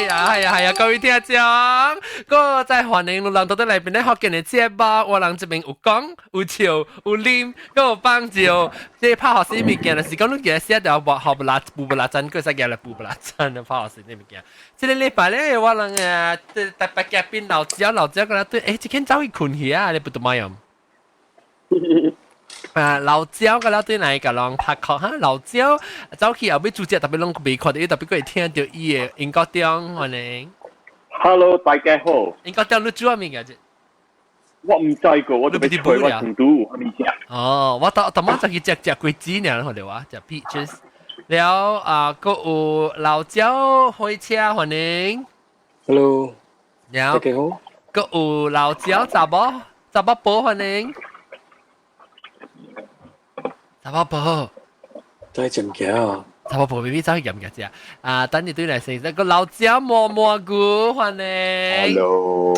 啊，係啊係啊，各位聽眾，閣再歡迎人到底來邊咧福建的節目，我人這邊有講有笑有啉，閣有放照，這拍學生物件，就是講你今日寫條學學不拉布不拉真，閣使寄來布不拉真的拍學生物件。這個禮拜咧，我人啊，特別嘉賓老焦老焦個啦，對，欸，這間走去睏去啊，你不得買啊？啊，老焦個了對來個人拍殼哈，老焦走去後尾主角特別攏袂看著，特別閣會聽著伊的音樂中，歡迎。 Hello，大家好。音樂中你煮啥物件啫？我毋知個，我就欲揣我成都有啥物食。哦，我頭頭仔就去食食果子爾，看著我食 peaches。了啊，閣有老焦火車歡迎。 Hello。了，大家好。閣有老焦查某查某婆歡迎。查某婆，在食物件啊！查某婆未必走去食物件食。啊，等你對來先，個老焦摸蘑菇歡迎。 Hello。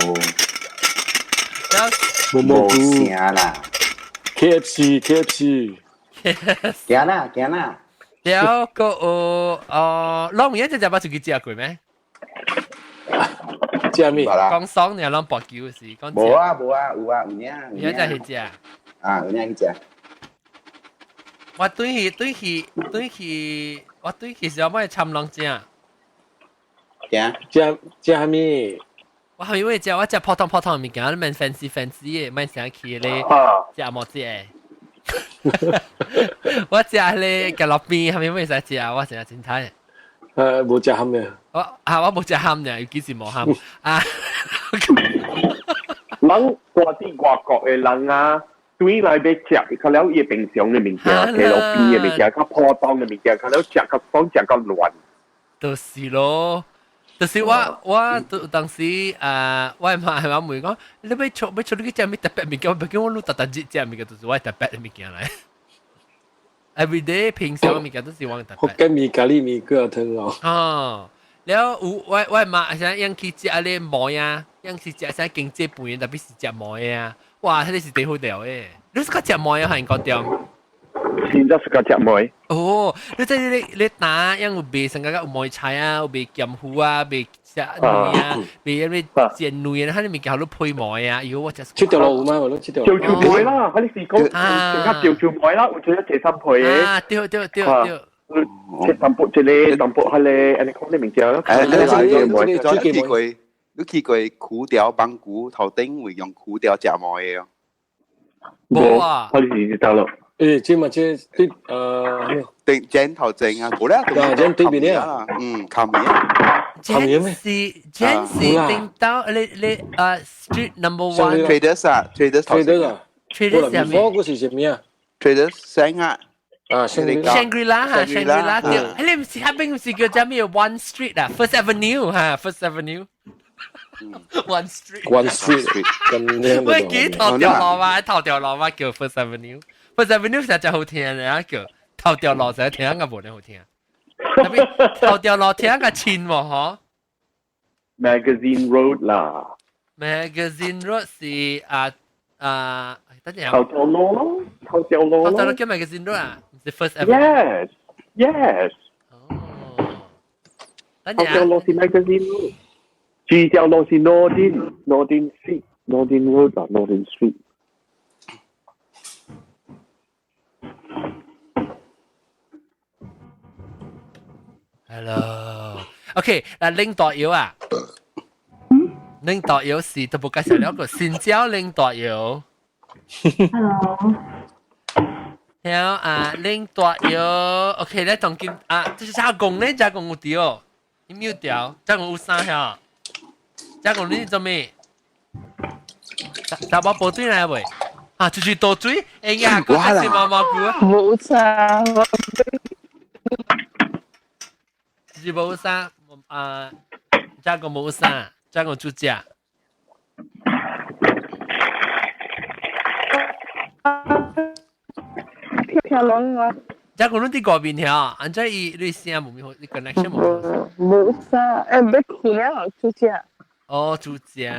摸蘑菇。啦。 KFC KFC。行啦行啦。了閣有哦，攏有影這隻捌出去食過咩？食咩？講爽爾攏搏球是講。無啊無啊，有啊有影。有影才去食。啊，有影去食。我對去對去對去，我對去時候我會參人食。食食食啥物？我後面會食，我食普通普通的物件，你免 fancy fancy 的，免啥去咧，食無食的。我食咧芥路邊，後面會使食，我食真歹。無食蚶的。我啊，我無食蚶爾，尤其是無蚶啊。人住佇外國的人啊，對來欲食，較了伊平常的物件，芥路邊的物件，較普通的物件，較了食較講食較亂。就是咯，就是我我當時啊，我媽係媽問講，你欲出欲出你去食咩特別物件？我叫我攏逐逐日食物件，就是我特別的物件來。Every day 平常的物件都是我特別。福建麵、咖喱麵、粿仔湯哦。哦，了有我我媽啥樣去食咧糜啊，樣去食啥經濟飯，特別是食糜啊。哇，彼個是最好料的。你是較食糜啊，還是高中？現在是較食糜。哦，你這你你打樣有賣成個有梅菜啊，有賣鹹魚啊，賣食卵啊，賣咩煎卵啊，彼個物件好配糜啊，喲我食。七條路有嗎？我攏七條。潮潮糜啦，彼個是講成較潮潮糜啦，有一個謝三配的。啊，對對對對。切淡薄一個，淡薄彼個，按呢講你物件咯。你你去過？你去過苦條板骨頭頂會用苦條食糜的哦？無啊，我是知咯。欸，這嘛這對對剪頭前啊，過來啊，剪對面啊，嗯，靠面啊，靠面咩？是剪是頂到你你啊，Street Number One。 Traders 啊，Traders Traders 啊，Traders 係咩？我嗰時是咩啊？Traders 聲啊，啊，Shangri-La 哈，Shangri-La 對，你毋是彼邊毋是叫做咩 One Street 啊，First Avenue 哈，First Avenue。One Street。 One Street 咁我記頭條路嘛，頭條路嘛叫 First Avenue。First Avenue 實在好聽嘅，叫頭條路就聽個無咧好聽。特別頭條路聽個親喎，嗬。 Magazine Road 啦。 Magazine Road 是啊啊，等陣。頭條路咯，頭條路咯。頭條路叫 Magazine Road 啊，是 First Avenue。 Yes, yes。哦。等陣。頭條路是 Magazine Road。主條路是 Northern Northern Street Northern Road 啊 Northern Street。 Hello，OK，嗱，領導遊啊，領導遊是都無介紹了個新椒領導遊。 Hello。然後啊，領導遊，OK，咧當今啊，這是加工咧，加工有掉，你沒有掉，加工有啥呀？加工你做咩？查某部隊來未？啊，出去倒水，哎呀，嗰隻毛毛菇。冇啥，是無啥，啊，這個無啥，這個主食。聽攏我。這個你佇外面遐，按怎伊你聲無咪好，你 connection 無好。無啥，欸，欲睏了，主食。哦，煮食，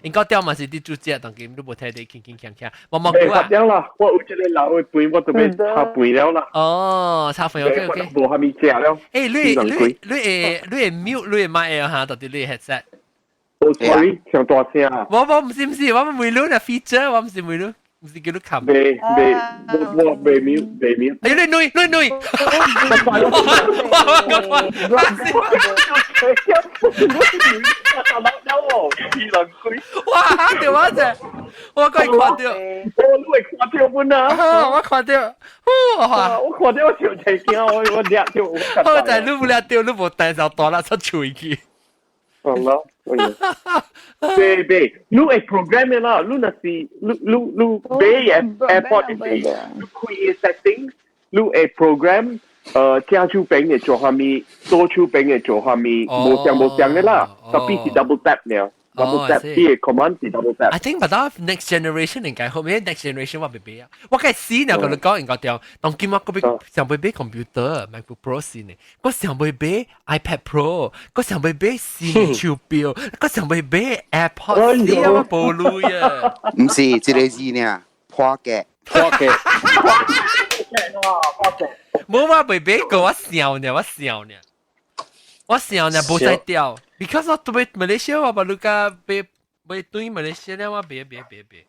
應該掉嘛是佇煮食，當今你無睇你輕輕鏘鏘，無無誒，久啊。了啦，我有這個老的飯，我就欲炒飯了啦。哦，炒飯 OK。無蝦米食了。誒，你會 mute 你的麥啊？哈，到底你 headset？哦，sorry，上大聲啊！我我毋是毋是，我問你那 feature，我毋是問你，毋是叫你冚。未未，我我未 mute 未 mute。哎，你女你女，我我哇！嚇到我啫，我過看到，我你會看到本啊？我看到，哇！我看到我笑齊驚，我我掠到。好在你無掠到，你無帶就大啦出喙去。好啦，對對，你會 program 啦，你若是你你你買 AirPod 的時，你開 setting，你會 program，正手邊會做啥物，左手邊會做啥物，無相無相的啦，特別是 double tap 呢，double tap，伊個 command 是 double tap。 I think 但係 next generation 應該好，咩 next generation 我未買啊，我該死呢，佮你講應該對，當今我閣欲想欲買 computer MacBook Pro 新的，我想欲買 iPad Pro，我想欲買新的手錶，我想欲買 AirPods，死啊，我無鐳啊！毋是，這個字呢，破格，破格，無我未買過，我想呢，我想呢，我想呢，無再掉，because 我特別馬來西亞我把你個買買對馬來西亞我別別別別，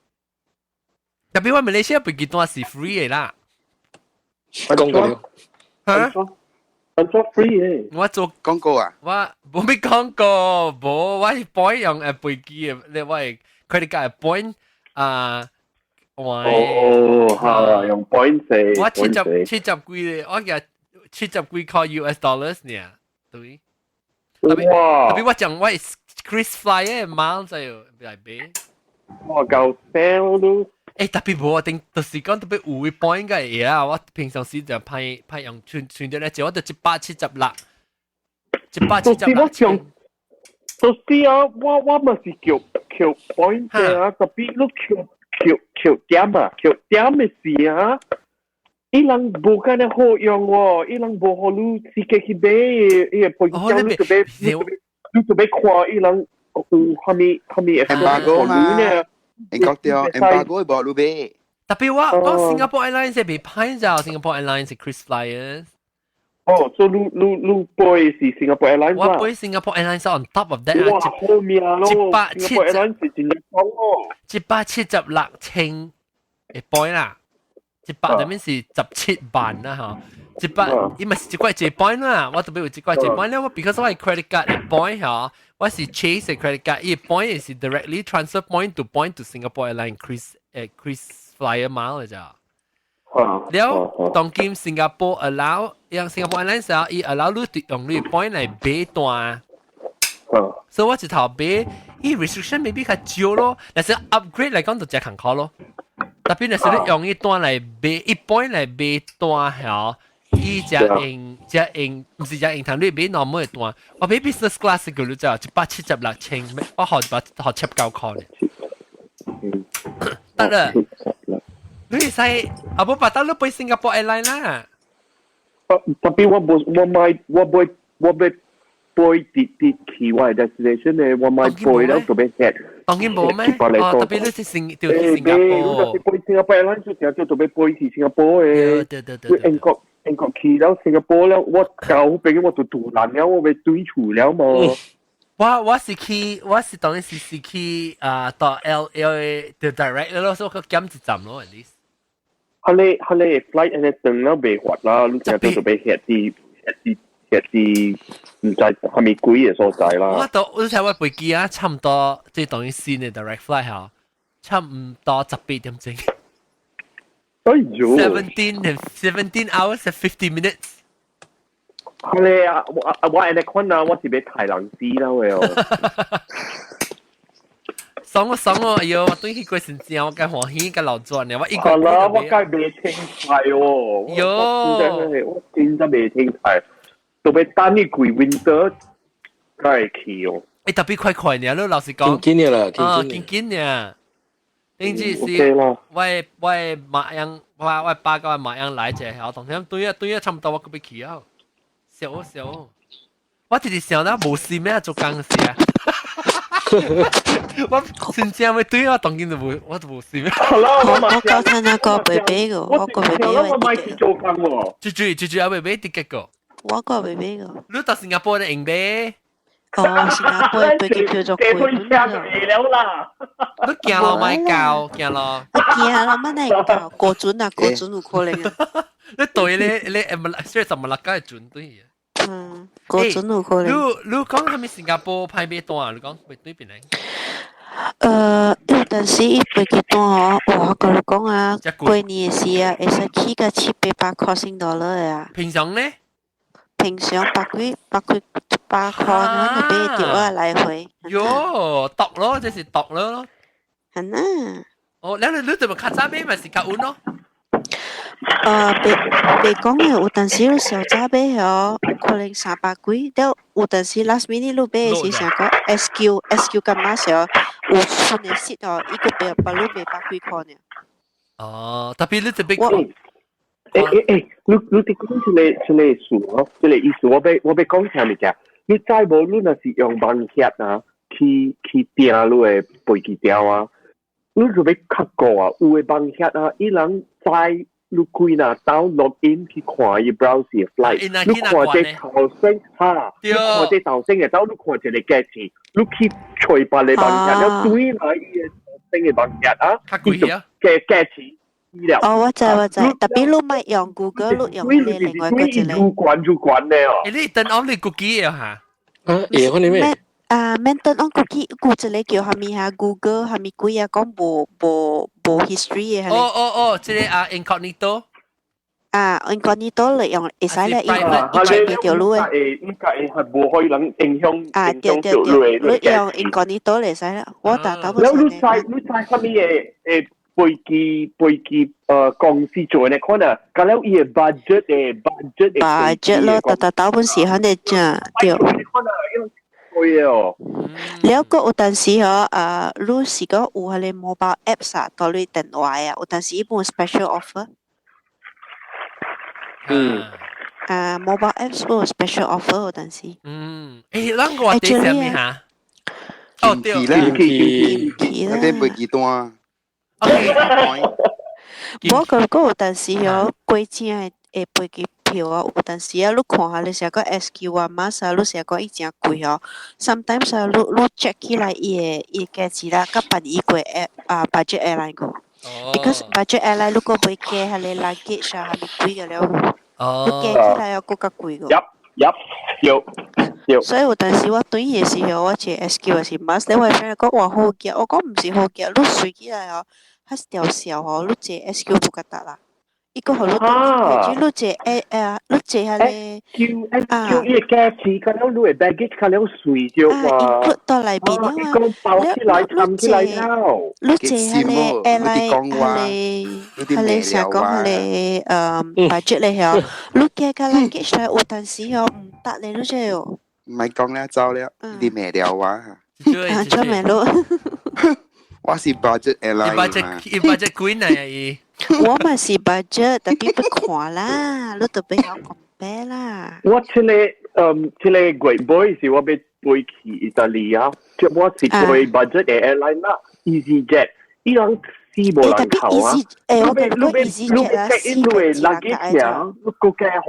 特別我馬來西亞飛機單是 free 的啦。講過了，嚇？按怎 free 的？我做廣告啊？我無咩廣告，無我是 point 用飛機的，你我的 credit card point 啊。哦，嚇，用 point 四，我七十七十幾個，我記七十幾塊 US dollars 呢，對。特別哇！特別我講我 KrisFlyer 的 mile 就來買。哇，夠 sell 都。誒，特別無定，就是講特別有 point 嘅嘢啊！我平常時就派派用存存咗咧，就我就176，176。就是啊，我我嘛是叫叫 point 嘅啊，特別你叫叫叫點啊，叫點嘅時啊，伊人無咁樣好用喎，伊人無予你自己去買伊個 point，你就欲你就欲看伊人有啥物啥物 embargo 嘛，英國對，embargo 無你買。特別我講 Singapore Airlines 係袂歹咋，Singapore Airlines 係 KrisFlyer。哦，所以你你你飛是 Singapore Airlines 我飛 Singapore Airlines on top of that 哇，好命咯！170 Singapore Airlines 是真正講哦。176,000一 point 啦，一百入面是17萬啦嗬，一百伊咪是一塊一 point 啦，我特別有一塊一 point 咧，我 because 我係 credit card 的 point 嗬，我是 Chase 的 credit card，伊 point 是 directly transfer point to point to Singapore Airlines Kris 誒 KrisFlyer mile 嚟咋。了，當今新加坡 allow，用 Singapore Airlines 啊，伊 allow 你用你 point 來買單。所以我一頭買，伊 restriction maybe 較少咯，但是 upgrade 來講就誠艱苦咯。特別若是你用伊單來買，一 point 來買單嗬，伊才用才用，毋是才用通你買 normal 的單。我買 business class 個你知176,000，我予一百予79塊呢。得啦。你會使啊？無把到你飛 Singapore Airlines 啦。特別我無我買我買我欲飛直直去我的 destination 咧，我買飛了就欲 hit。當然無咩？哦，特別你是新對去新加坡。你若是飛新加坡 Airlines 就定就欲飛去新加坡的。對對對。英國英國去了新加坡了，我到邊我就肚爛了，我欲轉厝了嘛。我我是去，我是當然是是去啊到 LA 的 direct 咯，所以我減一站咯，at least。佢你佢你 flight 安尼轉了袂發啦，你定就欲 hit 佇 hit 佇 hit 佇毋知啥物鬼的所在啦。我到我睇我飛機啊，差唔多即係當然新的 direct flight 嚇，差唔多18點鐘。哎喲 17 hours and 50 minutes。佢你啊，我我按呢款啊，我是欲刣人死啦喂哦。爽我爽我，哎喲，我對去過先正，我該歡喜，該流轉呢，我一個好啦，我該袂清菜哦。喲，我真正袂清菜，特別等你規 winter 才會去哦。欸，特別快快呢，你老實講。緊緊啦，啊，緊緊呢。頂次是我我馬樣，我我爸佮我馬樣來者，我當天對啊對啊，差唔多我閣欲去啊。笑笑，我直直想到無事咩做工事啊。我真正會對我當今就無，我就無信。好啦，我我教聽那個 baby 個，我個 baby 我買去做工喎。豬豬豬豬阿 baby 啲結個，我個 baby 個。你到新加坡咧用咩？哦，新加坡飛機票就貴了啦。你驚咯，咪教驚咯。我驚咯，乜你教過準啊？過準有可能啊。你對咧，你誒雖然就馬來加準對。嗯，過準有可能。你你講係咪新加坡派咩單啊？你講會對邊嚟？有陣時伊飛機單哦，哇！我共你講啊，過年的時啊，會使起個七八百塊新 dollar 的啊。平常呢？平常百幾百幾百塊，我就買著啊來回。喲，度咯，這是度咯。係啊。哦，你你你對咪較早買咪是較穩咯？別別講嘅，有陣時你小早買哦，有可能三百幾，了有陣時 last minute 你買的是啥個 SQ SQ 干嘛時候有新的 seat 哦，伊個買把你買百幾塊呢。哦，特別你這邊。欸欸欸，你你佇講這个這个事哦，這个意思我欲講啥物件？你知無？你若是用網頁啊，去去訂你的飛機票啊，你就欲較顧啊，有的網頁啊，伊人知你幾若晡 log in 去看伊 browse 的 flight，你看這頭先哈，你看這頭先嘅兜，你看一個價錢，你去揣別个網頁，了對來伊的頭先的網頁啊，較貴啊，價價錢。哦，我知我知，特別你莫用 Google，你用你另外個一個。愈懸愈懸的哦。欸，你 turn on 你 cookie 啊哈？啊，會可能咩？啊，免 turn on cookie，有一個叫啥物哈 Google 啥物鬼啊，講無無無 history 的。哦哦哦，這個啊 incognito。啊，incognito 嚟用會使咧，伊伊 check 袂著你的。會應該係無可能影響啊，對對對，你用 incognito 會使啦，我大大部分。你知你知啥物的的飛機飛機公司做呢？可能，佮了伊的 budget 的 budget 的 budget 咯，大大大部分時肯定正對。可能用貴哦。了個有陣時嗬，你是講有彼个 mobile apps 啊，到你電話啊，有陣時伊本 special offer。啊，mobile apps 有 special offer 有陣時。嗯，欸，咱個話題啥物哈？哦，對，金期啦，那邊飛機單。無個個有陣時嗬，貴正的的飛機票啊，有陣時啊，你看下你成個 SQ 啊，MAS 啊，你成個伊誠貴哦。Sometimes 啊，你你 check 起來伊的伊的價錢啦，佮辦伊過啊 budget airline 個。Because budget airline 你閣袂加彼个 luggage 啊，啥物鬼個了。你加起來又閣較貴個。 Yup yup 有有。所以有陣時我轉的時候，我坐 SQ 還是 MAS，你我 friend 講哇好夾，我講毋是好夾，你隨起來哦。較是條小吼，你坐 SQ 無較值啦。伊個予你轉你坐誒誒，你坐彼個 SQ SQ 伊個價錢，佮了你的 baggage 較了稅著啊，include 到內面了啊。講包起來，摻起來了。你坐彼个 airline 彼个彼个啥講彼个budget 咧嗬，你加個 luggage 來有陣時嗬毋得咧，你知哦。唔係講咧，走了，你賣了我。啊，做咩咯？我是 budget airline 伊 budget 伊 budget 幾呢啊伊？我嘛是 budget，特別欲看啦，你特別曉 compare 啦。我這个這個月尾是我欲飛去意大利啊，即我是飛 budget 的 airline 啦，EasyJet，伊人死無人頭啊！欸，我你欲你欲 check in 你的 luggage 啊，你閣加予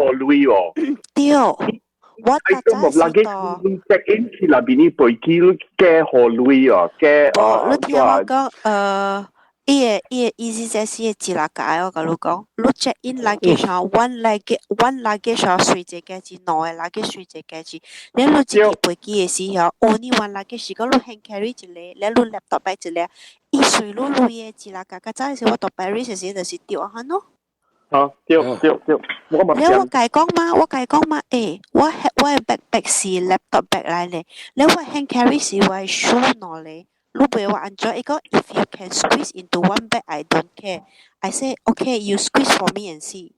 鐳哦。對。我搭早時到。你 check in 去那邊啲飛機，你加予鐳哦，加哦。你聽我講，伊个伊个意思就是一六個，我共你講，你 check in luggage 啊，one luggage one luggage 啊，隨一個價錢，兩個 luggage 隨一個價錢。你你自己飛機的時候，only one luggage 是講你 hand carry 一個，你你 laptop bag 一個，伊隨你鐳的一六個。較早的時我到 Paris 的時就是對啊，喏。啊，對對對，我嘛。你我共伊講嘛，我共伊講嘛，欸，我我的 backpack 是 laptop bag 來咧，你我 hand carry 是我的書兩個。你袂話按怎？伊講 if you can squeeze into one bag, I don't care. I say okay, you squeeze for me and see.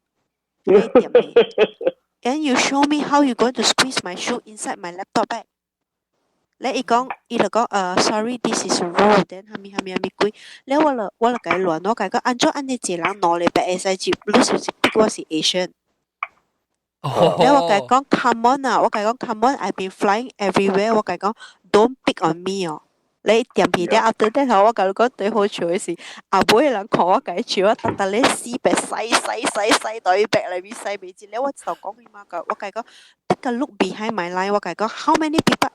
你點嘅？And you show me how you going to squeeze my shoe inside my laptop bag. 你伊講，伊就講，sorry, this is wrong. Then 蝦米蝦米蝦米鬼？你我就我就共伊亂，我共伊講按怎按呢一個人兩個 bag 會使入？你是毋是逼我是 Asian？你我共伊講 come on 啊！我共伊講 come on, I've been flying everywhere. 我共伊講 don't pick on me 哦。你掂皮啲 after that 我共你講最好笑嘅是，後尾人看我共笑，我特特咧死白洗洗洗洗到伊白裏面洗袂知咧，我就講伊嘛個，我共講 take a look behind my line，我共講 how many people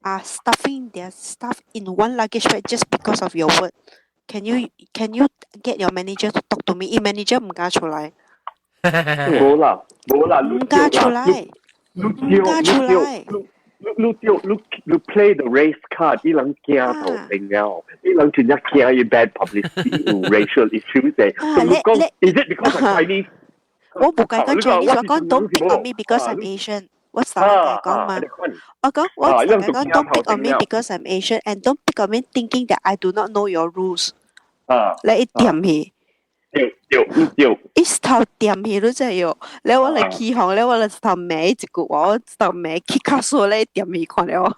are stuffing their stuff in one luggage bag just because of your word? Can you get your manager to talk to me？伊 manager 毋敢出來。無啦，無啦，毋敢出來，毋敢出來。你對你 play the race card，伊人驚頭定了，伊人真正驚伊 bad publicity 有 racial issues 嘅。你講，is it because I'm Chinese？我無共講 Chinese，我講 don't pick on me because I'm Asian。我成日講嘛，我講我成日講 don't pick on me because I'm Asian and don't pick on me thinking that I do not know your rules。你一點去。對對對。伊頭點去你知喲，你我來起哄，你我來頭罵一句話，我頭罵 Picasso 咧點去看了。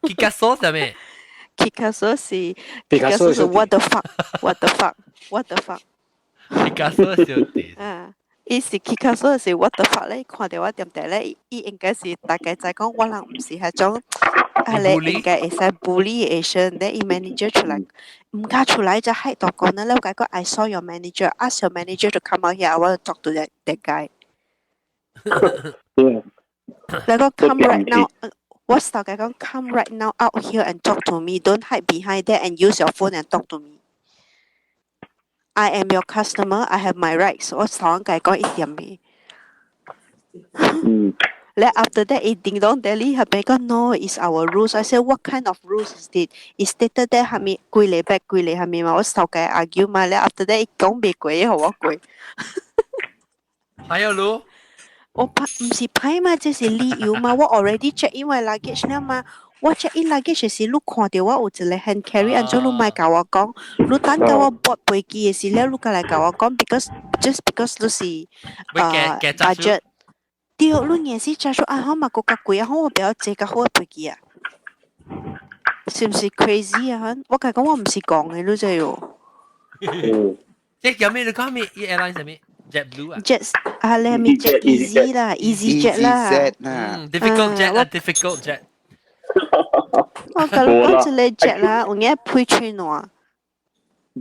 Picasso 啥物？ Picasso 是 Picasso 是 what the fuck，what the fuck，what the fuck。 Picasso 小弟。啊。伊是 Picasso 是 what the fuck 咧，看到我點點咧，伊應該是大概知講我人毋是彼種，啊咧應該會使 bully Asian，咧伊 manager 出來，毋敢出來就喺度講咧，我講 I saw your manager, ask your manager to come out here, I want to talk to that guy。你講 come right now，我大概講 come right now out here and talk to me, don't hide behind there and use your phone and talk to me。I am your customer, I have my rights。我頭先講一點嘅。咧 after that，伊叮當 Delhi 係比講 no, it's our rules。I said what kind of rules is it? It stated that 係咪幾禮拜幾禮係咪嘛？我頭家 argue 嘛。咧 after that，伊講袂過，伊予我過。還有路？我拍毋是歹嘛，這是理由嘛。我 already check in 我 luggage 了嘛。我 check in luggage 時，你看到我有一個 hand carry，按怎你莫共我講？你等到我 board 飛機的時了，你過來共我講，because just because 你是budget。對，你硬是查說啊，好嘛，閣較貴啊，好我不要坐較好的飛機啊，是毋是 crazy 啊？我共講我毋是講的，你知喲。這叫咩？你講咩？伊 airline 啥物？JetBlue 啊？Jet 啊，你係咪 Jet Easy 啦，EasyJet 啦。嗯，difficult jet 啊，difficult jet。我共你講一個 jet 啦，有影配吹暖。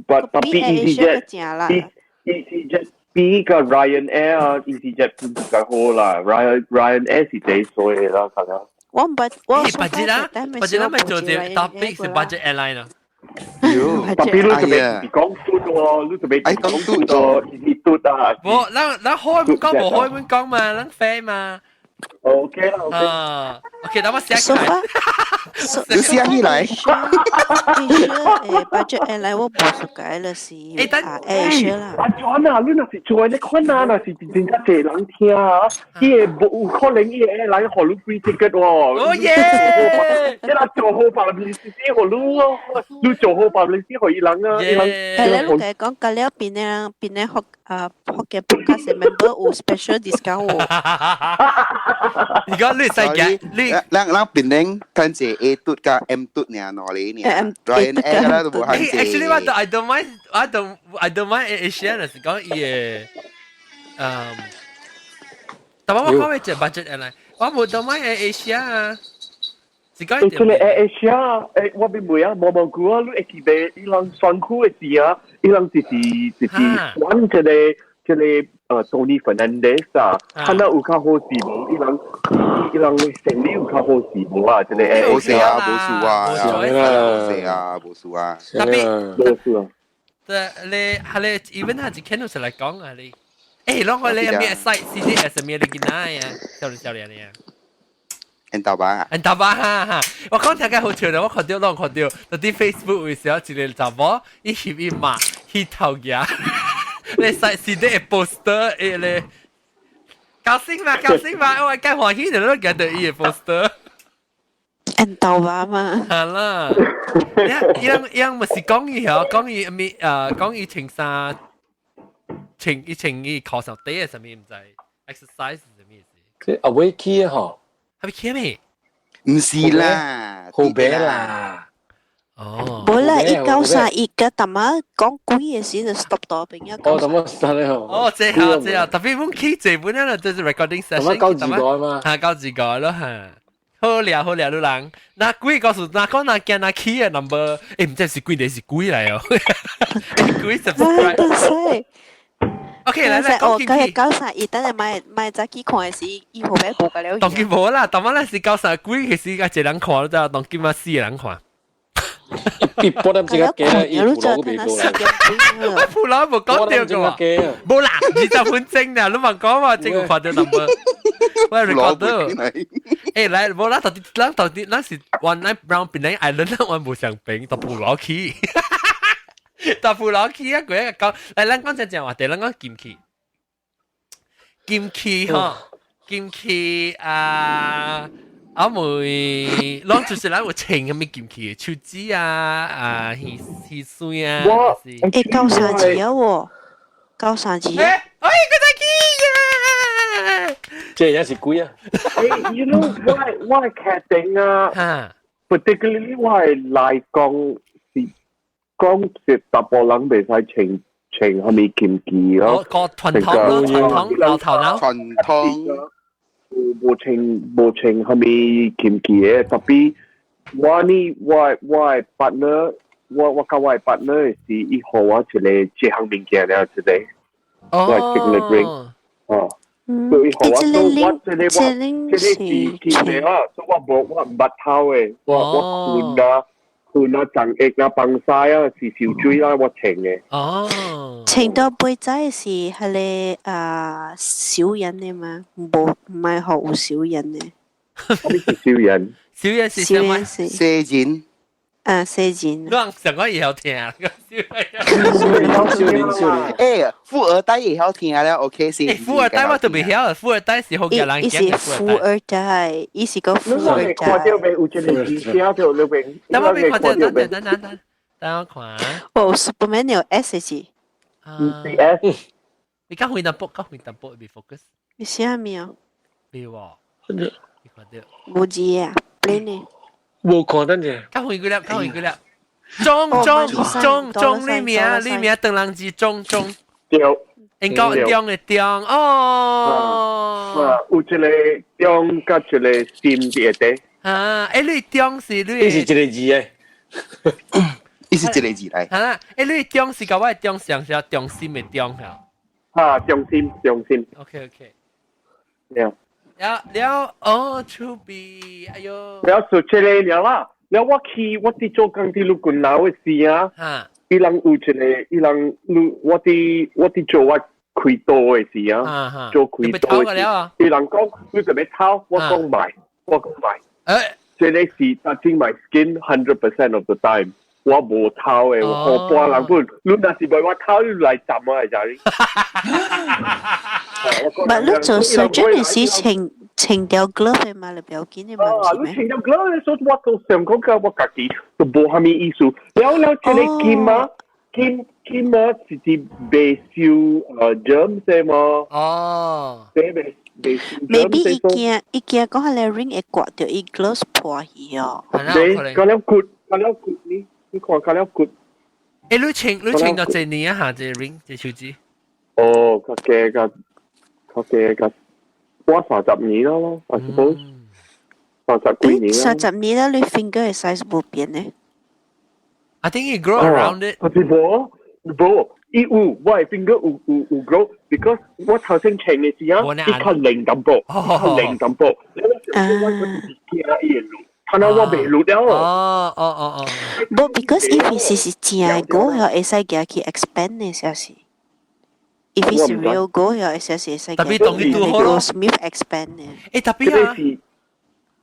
But 比 EasyJet EasyJet 比個 Ryanair 啊，EasyJet 比較好啦。Ryanair 是最衰的啦，可能。我毋捌，我 budget 啦，budget 啦，咪做隻 topic 是 budget airline 啊。特別你特別講嘟喎，你特別講嘟喎，easy 嘟啊。無，咱開門講無開門講嘛，咱飛嘛。 OK 啦，OK。啊，OK，等我寫起來。你寫起來。 Asia 誒，budget airline 我無熟解啦是。啊，Asia 啦。阿 John 啊，你若是做呢款啊，若是真正濟人聽啊，伊會無有可能伊會來予你 free ticket 喎。哦耶！伊若做好 publicity 予你哦，你做好 publicity 予伊人啊，伊人。誒，你共講，隔了邊個邊個學啊福建 podcast member 有 special discount 喎。而家你使嘅，你咱檳城看這 A 嘟佮 M 嘟爾，兩个爾。Ryanair 啦都無限制。 Actually，我 I don't mind Asia 是講伊個，嗯，但我講嘅就 budget airline，我無 don't mind Asia 啊。是講這個 Asia，誒，我變袂啊，無無久啊，你會記得伊人選區的時啊，伊人就是選這個 Tony Fernandez 啊，看到有較好勢無？伊人生理有較好勢無啊？這個無勢啊，無輸啊，無勢啊，無輸啊，特別無輸啊。對，你係你 even 係見到出來講啊你，誒，啷個你咩 site 是啲係咩你見啊？少年少年啊！因豆吧，因豆吧哈哈！我講聽個好笑啦，我看到攏看到，到啲 Facebook 有時候一個查某伊翕伊罵，去頭牙，你實是啲 poster 誒咧，高興嘛，高興嘛，我計歡喜就攏見到伊個 poster。因豆吧嘛。係啦，伊人伊人毋是講伊嗬，講伊咩講伊穿衫，穿伊穿伊考上底係啥物毋知，exercise 是啥物意思？這阿威去嗬。係咪去咩？毋是啦，好白啦。哦，無啦，193 1個，淡仔講幾個時就 stop 到邊啊。哦，淡仔 stop 咧。哦，這下這下，特別阮去這本啊，就是 recording session。淡仔9字個嘛。嚇，9字個咯嚇。好了好了，你人，那幾個是那講那驚那起嘅 number，毋知是幾個是幾嚟哦？幾 subscribe？OK，來來，哦，講金九三一，等下買買早起看的時，伊後尾無個了。當今無啦，當晚咱是93幾，其實一個人看就當今嘛四個人看。一波點這個機，伊普羅都未過來。我普羅無講到嘅，無啦，20分鐘啦，你問講嘛，這個看到 number，我 record 到。來，無啦，到底咱到底咱是玩咱 Brown 邊個 island，咱玩無相平，到普羅去，到普羅去啊！佢一個講，來，咱講正正話題，咱講金器，金器吼，金器啊！阿妹，攏就是咱有穿啥物金器的手指啊，啊，耳耳水啊。我93字啊喎，93字。欸，哎，個再見啊！這也是鬼啊！欸，you know 我確定啊，particularly 我來講是講是大部人袂使穿穿啥物金器咯。個傳統咯，傳統老頭腦。傳統。無穿無穿啥物金器的，特別我呢，我的 partner，我佮我的 partner 是伊予我一個這項物件了，一個我的 signet ring，哦，所以予我，所以我這個我這個是金的啊，所以我無我毋捌偷的，我困啊困啊，長液啊，放屎啊，是燒水啊，我穿的。哦，穿到背仔是彼个啊小人的嘛，無毋係學有小人的。啥物是小人？小人是啥物？小人。啊，小人。你上個會曉聽，小人，小人，小人。欸，富二代會曉聽了，OK 先。富二代我都袂曉，富二代是好嘅人。伊是富二代，伊是個富二代。看到未？有一個字寫到裏邊。等我未看到，等等等等，等我看。哦，Superman 有 S 字。唔是 S。你較遠淡薄，較遠淡薄，未 focus。你寫咩啊？未喎。你看到？無字啊，plain 的。無看等者。較遠幾粒，較遠幾粒。中中中中，你名你名鄧人字中中。對。應該中的中哦。啊，有一個中佮一個心佇下底。啊，欸，你中是你？伊是一個字的。伊是一個字來。啊，欸，你中是佮我的中上是中心的中嚇。啊，中心中心。 OK OK。對。了了哦，出邊，哎喲。了就這個了啦。了我去，我佇做工佇陸軍樓的時啊，伊人有一個，伊人你我佇做我開刀的時啊，做開刀的時，伊人講你就欲偷，我講莫，我講莫。這個是 touching my skin 100% of the time，我無偷的，我半人本，你若是愛我偷，你來斬我來遮哩。唔你做 surgeon 的時穿穿條 glove 的嘛，你不要緊的嘛，啊，你穿條 glove，所以我都想講個我家己都無啥物意思。了了，這個金啊，金金啊，是佇袂受germs 的嘛？哦，這袂袂受 Maybe 伊驚伊驚講彼个 ring 會刮著伊 gloves 破去哦。對，較了骨，較了骨呢？你看較了骨。欸，你穿到這年啊？嚇，這 ring 這手指。哦，較加較較加較。我30年咯，I suppose 30幾年。 30年啦，你 finger 的 size 無變呢？ I think it grow around it。是無無，伊有我的 finger 有 grow because 我頭先穿的時啊，伊較靈淡薄，較靈淡薄。你我我是驚伊會落，看到我袂落了。哦哦哦哦。無，because if 是正的 gold，會使行去 expand 的，是是。If it's real gold，會使是會使。特別當伊拄好咯。 Smith expand 的。欸，特別啊。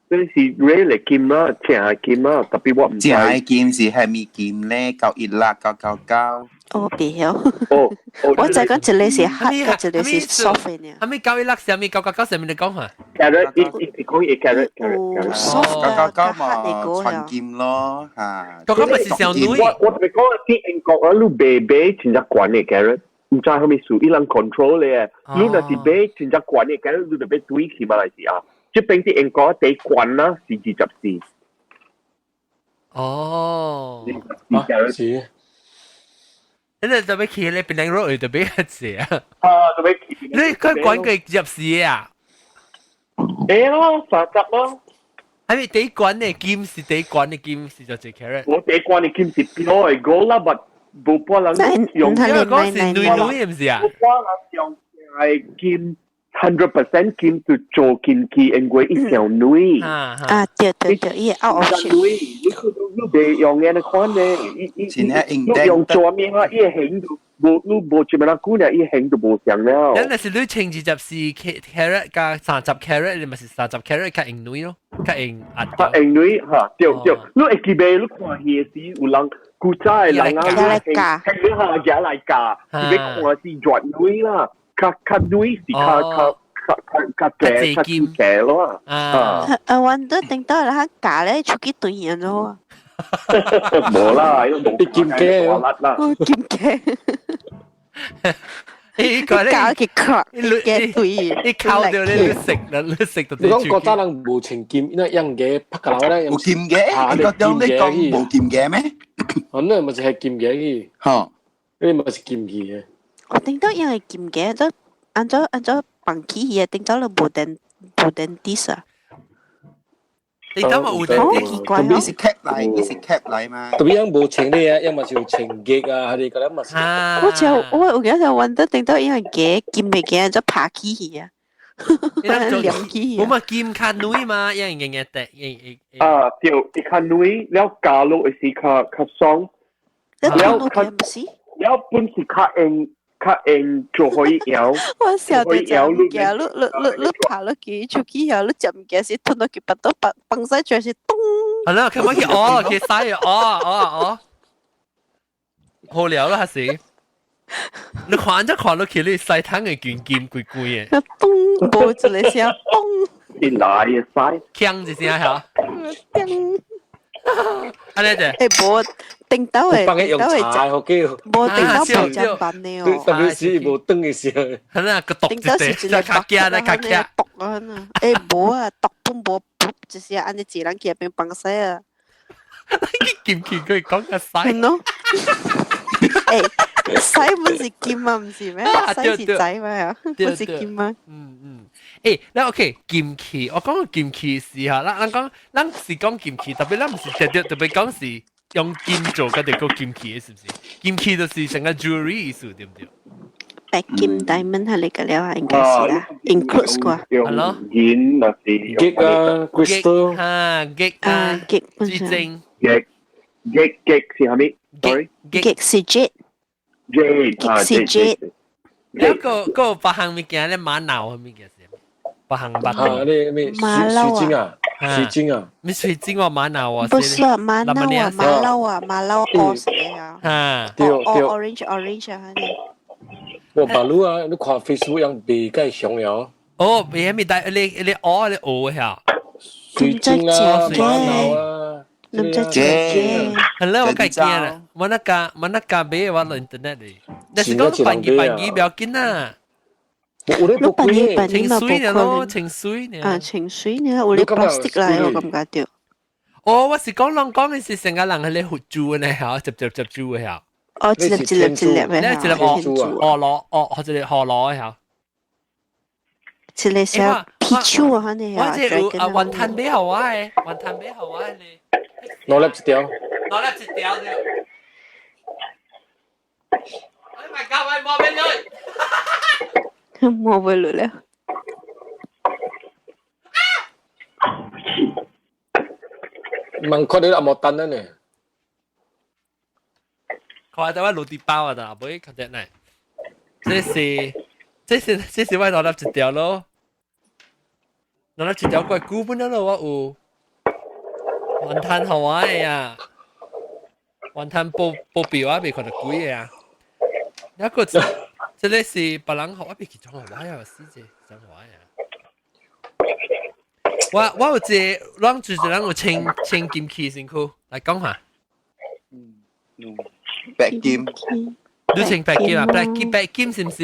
這是 real 的金啊，正的金啊，特別我毋知。正的金是蝦米金咧？916 999。哦，袂曉。哦，我就講一個是 hard，一個是 soft 的。蝦米916，蝦米999，啥物你講下？Carat，伊伊是講伊 carat carat。 soft 999嘛，全金咯嚇。九九咪是小女。我特別講佇英國啊，你買買真正懸的 carat。毋知啥物事，伊人 control 咧。你若是買真正懸的 carat，你就欲對去馬來西亞。這邊佇英國第懸啦是24。哦，是。你特別去咧，檳榔肉特別濟啊！啊，特別去。你佢管佢24啊？會咯，30咯。係咪第一關嘅金是第一關嘅金是就一 carat？我第一關嘅金是表嘅 gold 啦，but 無半人用。因為講是女女唔是啊？無半人用係金 100% 金就做金器，因為伊條女。啊，對對對，伊 out of shape。女，你你袂用嘅那款咧，伊伊你用做咩啊？伊形就無，你無這麼那久呢，伊形就無像了。咱若是你稱24 carat 加30 carat，你咪是三十 carat 較用女咯，較用壓。較用女嚇，對對，你會記袂？你看戲時有人古早的人啊，聽你下夾來教，你要看是軟女啦，較較女是較較較較較較較金價咯。啊！啊，我都頂到啦，教咧出去對人咯。無啦，啲金價啦，金價。你個咧，搞佢殼，嘅對，你靠到你食啦，你食到。你講國家人無穿金，因為用嘅拍個樓咧，有金嘅，你覺得你講無金嘅咩？哦，那咪是係金嘅去，嚇，你咪是金嘅。我頂到因為金嘅，都按照按照綁起嘢，頂到了無電無電啲啊。你等我有電奇怪你是 cap 嚟，你是 cap 嚟嘛？特別樣無穿你啊，要麼就穿嘅啊，係個嘛是。我就我有記得揾得頂到因為嘅金嘅嘅就爬起去啊。兩起。我嘛金較女嘛，一樣樣的，啊，對，伊較女了加落是較較爽，了較了本是較硬較硬做可以搖。我笑到就物件，你你你你爬落去出去後，你食物件時吞落去，巴肚崩崩晒出來是咚。係啦，佢乜嘢？哦，佢使哦哦哦，好料啦，還是？你看就看落去，你曬湯嘅卷金貴貴嘅。咚，無一個聲，咚。你來嘅使。鏘一聲嚇。叮。安尼啫。欸，無頂到的，幫伊用茶好叫。無頂到無正辦的哦。特別是無轉的時候。係啦，個毒頂到是一個較驚啦，較驚。毒啊！欸，無啊，毒本無，就是按呢一人去入邊放屎啊。金錢佢講個屎。喏。欸，屎本是金啊，唔是咩？屎是仔嘛，本是金啊。嗯嗯。欸，那 OK，金器，我講個金器是嚇，咱咱講，咱是講金器，特別咱唔是特別特別講是用金做個就叫金器，是唔是？金器就是成個 jewelry 意思，對唔對？白金 diamond 係你個了啊，應該是啦，include 啩。係咯。銀那是。玉啊，crystal。啊，玉啊，玉。水晶。玉玉玉是啥物？Sorry。玉是 jade。 jade 玉是 jade。你個個別項物件咧，瑪瑙物件是？別項別啊，你咩水水晶啊？水晶啊？咩水晶喎？瑪瑙啊？不是啊，瑪瑙啊，瑪瑙啊，瑪瑙哦是啊。啊，對對。 Orange orange 啊，你。我馬路啊，你看 Facebook 樣賣介上了。哦，賣咩帶？你你哦，你學下。水晶啊，瑪瑙啊。你唔知嘅。係啦，我計驚啦，我那家我那家買我落 internet 嚟，但是講辦嘢辦嘢不要緊啊。有咧你辦嘢辦清嘢嘛，水呢咯，清水呢。啊，清水呢，有咧 plastic 來，我感覺到。哦，我是講人講嘅是成個人係咧活住嘅呢，嚇，接接接住嘅嚇。哦，一粒一粒一粒嘅，咧一粒哦哦螺哦，或者係河螺嘅嚇。一個小皮球啊，呢我這有啊，雲吞俾好我嘅，雲吞俾好我嘅。攞粒一條。攞粒一條啫。哎my god！我摸俾你。摸俾你了。問看你阿冇單呢？看到我落地包啊，但係看得嚟。這是這是這是我攞粒一條咯，攞粒一條怪古本咯，我有雲吞好我的啊，雲吞報報表我未看到貴的啊。一個這個是別人學，我未記裝我啊，死者裝我啊。我我有一個，咱就是咱有穿穿金器身軀來講下。嗯，白金。你穿白金啊？白金白金是唔是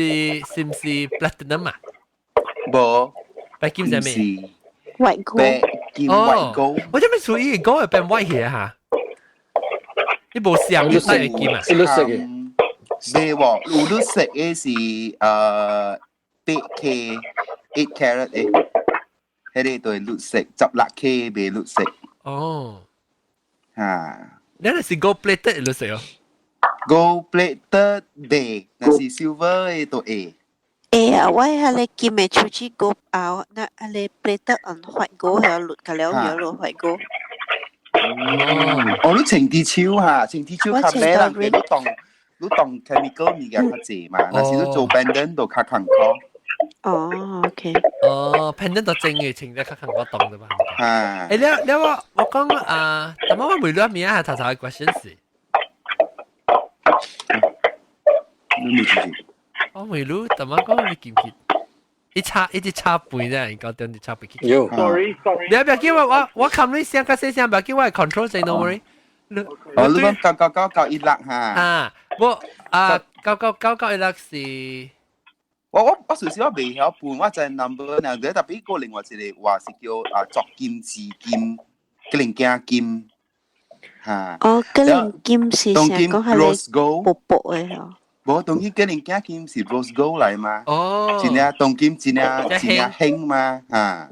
是唔是 platinum 啊？無，白金是咩？ White gold。白金 white gold。我這邊屬於講係變 white 去嚇。你無上你戴金啊？是綠色嘅。未喎，有綠色嘅是8K 8 carat 嘅。彼个就會綠色，16 K 袂綠色。哦，嚇。你那是 gold plated 綠色哦？ Gold plated 袂，若是 silver 的就會。會啊，我彼个金的手指 gold 啊，那彼个 plated on white gold 係綠個了了咯 white gold。哦，你穿佇手哈，穿佇手較咩人？你當 chemical 物件較濟嘛，若是你做 pendant 就較艱苦。哦，OK。哦，pendant 就正嘅，穿得較艱苦當啫嘛。啊。欸，了了我講啊，但我問你物啊，頭頭嘅 question 是。你問啥？我問你，但我講你記唔記？一插一直插背啫，應該點直插背去。有。 Sorry sorry。你不要叫我我我冚你聲，較細聲，不要叫我 control 先，no worry。哦，你講999916哈。啊，我啊999916是。我事實我袂曉分，我知 number 呢，特別個另外一個話是叫啊鑿金字金，吉靈鏡金，嚇。哦，吉靈金是成講係 rose gold 薄薄的嗬。無，當今吉靈鏡金是 rose gold 來嘛？哦。真正當今真正真正興嘛？嚇。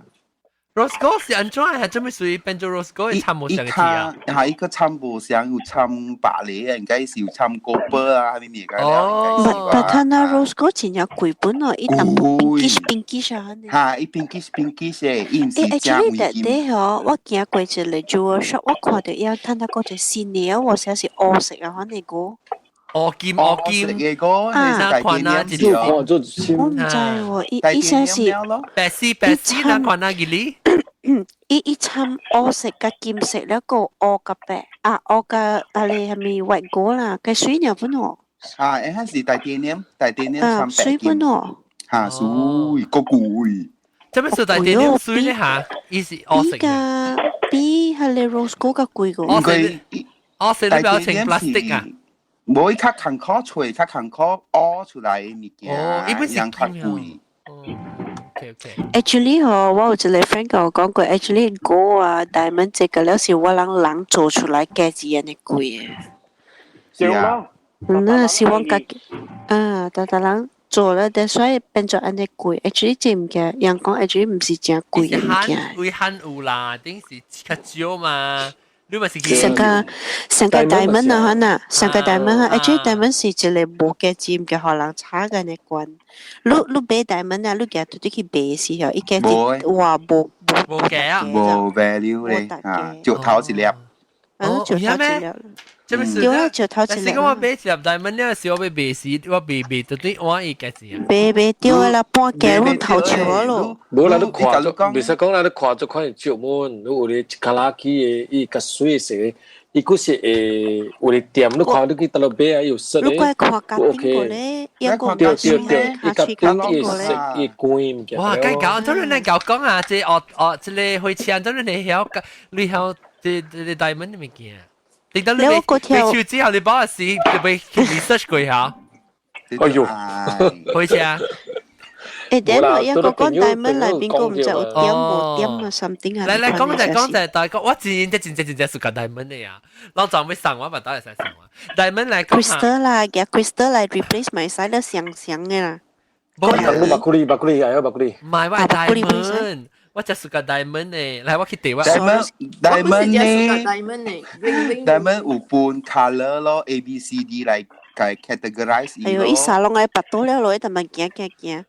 Rose gold 是按怎係做咩屬於變做 rose gold 摻無相嘅啊？嚇，伊個摻無相，有摻白梨啊，應該是有摻 copper 啊，啥物物件。哦。但但那 rose gold 真正貴本哦，伊淡薄 pinkish pinkish 啊。嚇，伊 pinkish pinkish 的，伊毋是正欸，actually that day 嗬，我行過一个 jewel shop，我看著伊趁那個一個新的，我寫是烏色啊，反正個。烏金烏金嘅個，啊，款啊，一個我唔知喎，伊伊寫是白絲白絲那款啊，吉利。伊摻烏色佮金色，了個烏佮白啊，烏佮啊咧啥物 white gold 啦，計水爾本哦。啊，欸，彼是 titanium，titanium 摻白金。水本哦。嚇，水閣貴。這麼說 titanium 水咧嚇，伊是烏色嘅。比彼个 rose gold 較貴個。烏色，烏色你不要穿 plastic 啊。無伊較艱苦揣，較艱苦挖出來的物件，哦，伊本是較貴。 OK OK。 Actually 嗬，我有一個 friend 共我講過，actually gold 啊，diamond 這個了是我人人做出來價錢按呢貴的。是啊。嗯，那是阮家己啊，逐逐人做了，但所以變做按呢貴。Actually 這物件，人講 actually 毋是誠貴的物件。為罕有啦，頂是較少嘛。你嘛是上個上個 diamond 啊，可能上個 diamond 啊，actually diamond 是一個無價錢，嘅予人炒嘅呢關。你買 diamond 啊，你舉對去賣時候，伊價錢哇無無價啊，無 value 咧啊，石頭一粒。哦，石頭一粒。這麼是對啊，石頭一粒。但是講我買一粒 diamond 了時，我欲賣時，我賣賣到對換伊價錢啊。賣賣對啦，半價攏頭笑咯。無啦，你看做，袂使講啦，你看做款石門，你有咧一卡拉基的，伊較水色的，伊閣是會有咧店，你看你去佗落買啊，有色的。你過看甲頂過咧，一個對對對，伊甲頂伊色伊光物件。哇，該搞，當然你搞講啊，這哦哦，這个火車，當然你曉，你曉這這个 diamond 的物件。你等你買手之後，你幫我試，就被 research 過下。哎呦，火車。欸，等下一個講 diamond 內邊個毋知有點無點啊，something 啊。來來講者講者，大哥，我真真真真真真屬個 diamond 的呀。老早欲送我，嘛當會使送我。diamond 來講 crystal 啦，夾 crystal 來 replace 咪使了香香的啦。無，你白骨哩白骨哩，哎呀白骨哩。唔係我 diamond，我就屬個 diamond 的。來，我去對我。 diamond diamond 呢？diamond 呢？diamond 有分 color 咯，A B C D 來解 categorize。哎呦，伊沙攏愛拔倒了落，伊慢慢行行行。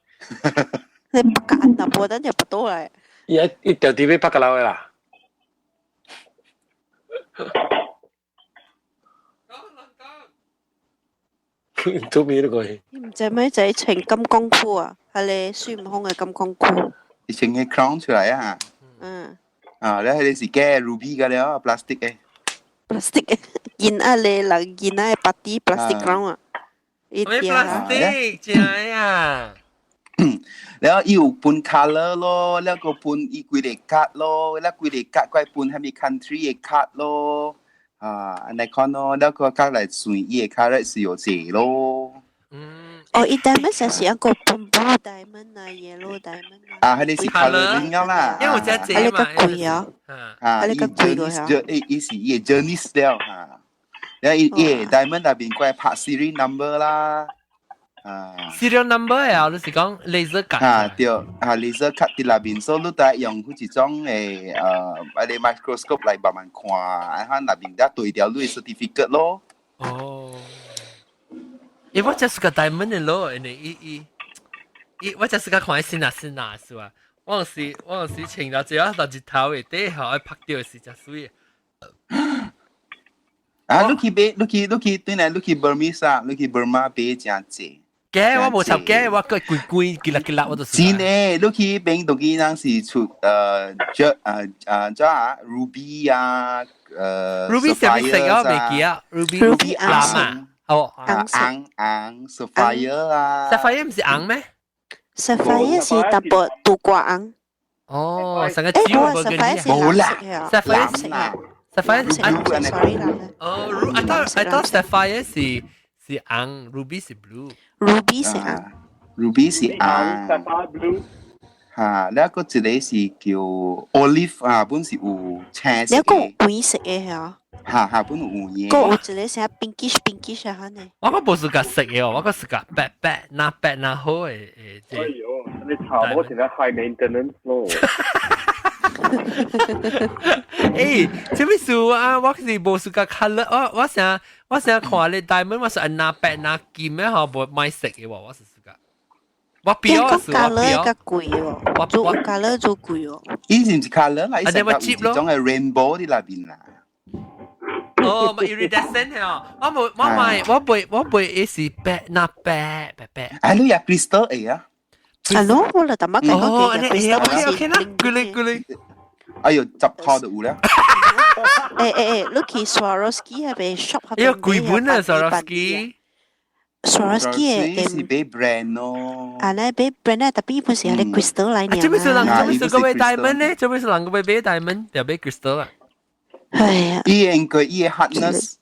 你拍個按無等就拔倒來。伊一條啲欲拍個樓的啦。做咩都可以。你毋知咩就係穿金剛褲啊？係咧孫悟空嘅金剛褲。你穿個 crown 出來啊？嗯。啊，你彼个是假 ruby 個了，plastic 的。 plastic 的，囡仔咧，人囡仔的 party plastic crown 啊。咩 plastic 真啊？了伊有分 color 咯，了閣分伊幾个卡咯，了幾个卡閣分啥物 country 的卡咯，啊，按呢款咯，了閣較來算伊的 carat 是有濟咯。嗯。哦，伊 diamond 就是一個分 blue diamond 啊，yellow diamond 啊。啊，彼个是 coloring 啦。因為我只濟嘛。彼个貴啊。啊，伊 journey，伊是伊的 journey 了哈。了伊伊 diamond 內面閣拍 serial number 啦。啊。 Serial number 啊，你是講 laser cut？啊對，啊 laser cut 佇內面，所以你得用彼一種的啊個 microscope 來慢慢看，啊內面才對著你的 certificate 咯。哦。欸，我就是個 diamond 的咯，因為伊伊伊，我就是個看新啊新啊是吧？我有時穿了之後，到日頭會底吼，愛拍掉是真媠。啊，你去買，你去你去對來，你去 Burmese 啊，你去 Burma 買真濟。假我無插假，我個規規幾粒幾粒我都。真的，你去邊當機人是出這這啊 ruby 啊，ruby 啥物色啊？袂記啊，ruby ruby 藍啊，哦，紅紅 sapphire 啊，sapphire 毋是紅咩？sapphire 是淡薄杜瓜紅。哦，成個酒無跟你。無啦，sapphire 是，sapphire 藍色，sorry 啦。哦，I thought sapphire 是紅，ruby 是 blue。 ruby 是紅，ruby 是紅，sapphire blue。嚇，那個一個是叫 olive 啊，本是有青色。你個有黃色的嚇？嚇嚇，本有黃的。個有一個啥 pinkish pinkish 啊，呢？我個無是個色的哦，我個是個白白，那白那好的誒。哎呦，你查某現在 high maintenance 咯。欸，這物事啊，我是無是個 color，我想看你 diamond，我是按那白那金的吼，無買色的喎，我是個。我標是我標。較貴哦，我做 color 做貴哦。伊是毋是 color 啦？伊是有一種的 rainbow 佇內面啦。哦，咪 iridescent 哦，我冇我買我背我背伊是白那白白白。啊，你也 crystal 會啊？啊，喏，我來淡薄講哦，你 OK OK 啦，good 嘞 good 嘞。哎呦，10箍就有了。欸欸欸，你去 Swarovski 彼邊 shop 哎喲，貴本啊 Swarovski。 Swarovski 是買 brand 咯。啊，咧買 brand 咧，特別本是係咧 crystal 來呢。這邊是人，這邊是個買 diamond 咧，這邊是人個買 diamond，就買 crystal 啦。哎呀，伊應該伊 hardness。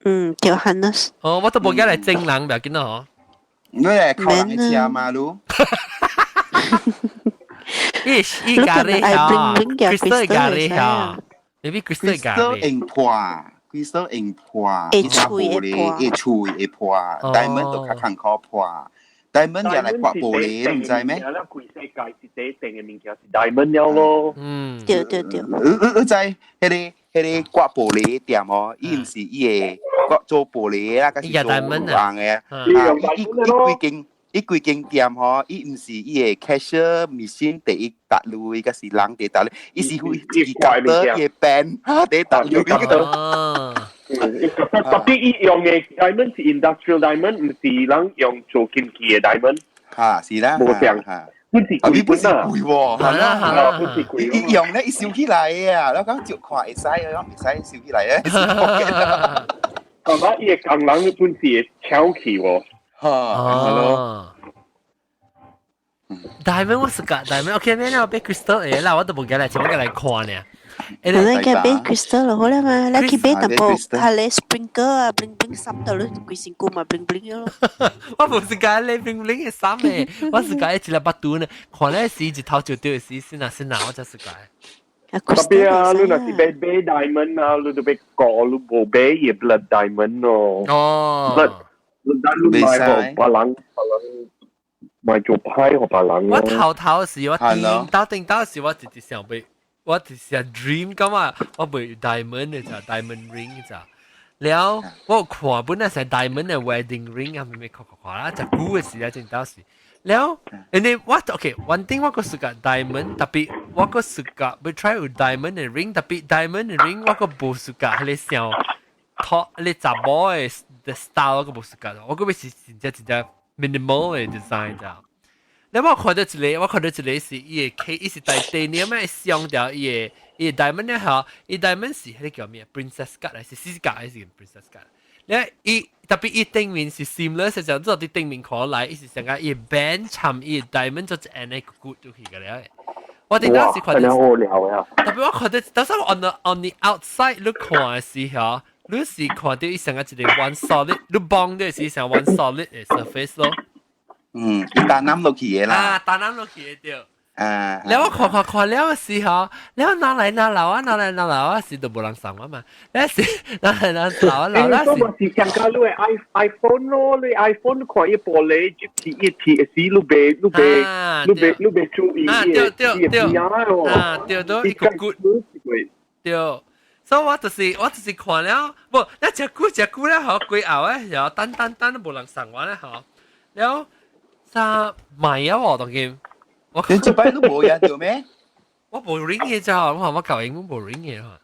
嗯，叫 hardness。哦，我都無驚來整人，不要緊咯。你來靠人的車嘛，嚕。伊伊咖喱嚇，crystal 咖喱嚇，maybe crystal 咖喱。用破，crystal 用破，會脆會破，會脆會破，diamond 都較艱苦破，diamond 也來刮玻璃，你毋知咩？啦，規世界是第一定的物件是 diamond 了咯。嗯，對對對。你知彼個刮玻璃店哦，伊毋是伊會刮做玻璃啦，還是做紅的？啊，伊規間店吼，伊毋是伊的 cashier machine 第一搭鐳，抑是人佇搭鐳，伊是會自己夾到伊的 pen 哈佇搭鐳。哦，特別伊用的 diamond 是 industrial diamond，毋是人用做金器的 diamond。哈，是啦，無像，本是貴本是貴喎，係啦係啦，本是貴。伊用咧，伊收起來啊，我講照看會使，我講袂使收起來啊。係嘛？伊的工人本是會搶去喎。哈，係咯。 Diamond 我是個 diamond，OK，咩咧？我買 crystal 的啦，我都無記來，前我來看呢。你應該買 crystal 就好啦嘛，你去買淡薄，係咧 sprinkle 啊，bling bling 衫到你規身軀嘛 bling bling 咯。我無是講咧 bling bling 的衫的，我是講一粒巴肚呢，看咧時一頭就對時，先啊先啊，我才是講。特別啊，你若是買買 diamond 啊，你都欲顧你無買伊 blood diamond 咯。哦。 blood 你買予別人，別人買做歹予別人。我頭頭時我頂到頂到時我直直想欲，我直想 dream 咁啊，我欲 diamond 的咋，diamond ring 咋。了我有看本來是 diamond 的 wedding ring 啊，咪咪看看看啦，就久的時啊，真到時。了，and then 我 OK，one thing 我個 suka diamond，特別我個 suka 欲 try 有 diamond 的 ring，特別 diamond 的 ring 我個無 suka，彼個像托彼個查某的的 style 我個無 suka，我個欲是真正真正 minimal 的 design 咋。你我看到一個，我看到一個是伊的 case，伊是 titanium 的鑲掉伊的 diamond 咧吼，伊 diamond 是彼個叫咩？princess cut 還是四角還是 princess cut？你伊特別伊頂面是 seamless，就做佇頂面看來，伊是成個伊 band 參伊 diamond 做一按呢骨就去個了。我頂當時看到，特別我看到，當時 on the outside 你看的時候，你是看到伊成個一個 one solid，你幫的是成 one solid 的 surface 咯。嗯，伊單攬落去的啦。啊，單攬落去的對。啊，了我看看看了時候，了拿來拿留啊，拿來拿留啊，時都無人送我嘛。了時拿來拿留啊，留了時。我是上加你的 iPhone 咯，你 iPhone 看伊玻璃，就是伊貼時，你袂注意伊的伊的啊，對對，伊個骨對。所以我就是看了，無，那食久食久了吼，過後咧，然後等等等都無人送我咧吼，了啥賣啊喎，當今。我你這擺都無呀，對咩？我無 ring 嘅咋，我話我舊英無 ring 嘅嘛。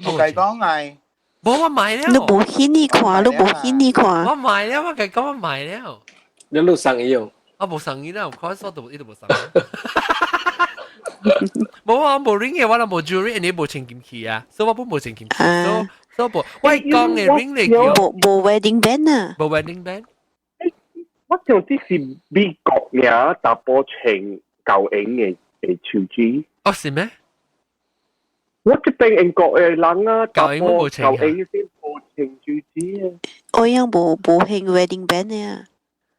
冇計講係。無我買了。你無顯你看，你無顯你看。我買了，我計講我買了。你都送伊哦？我無送伊啦，我看數都伊都無送。無啊，無 ring 嘅，我都無 jewelry，你無穿金器啊，所以我本無穿金器，所以無。我講嘅 ring 嚟叫。無無 wedding band 啊？無 wedding band。我想這是美國爾查埔穿厚緣的手指。哦，是咩？我這邊英國的人啊，厚緣無穿，厚緣先無穿手指啊。我樣無無興 wedding band 啊。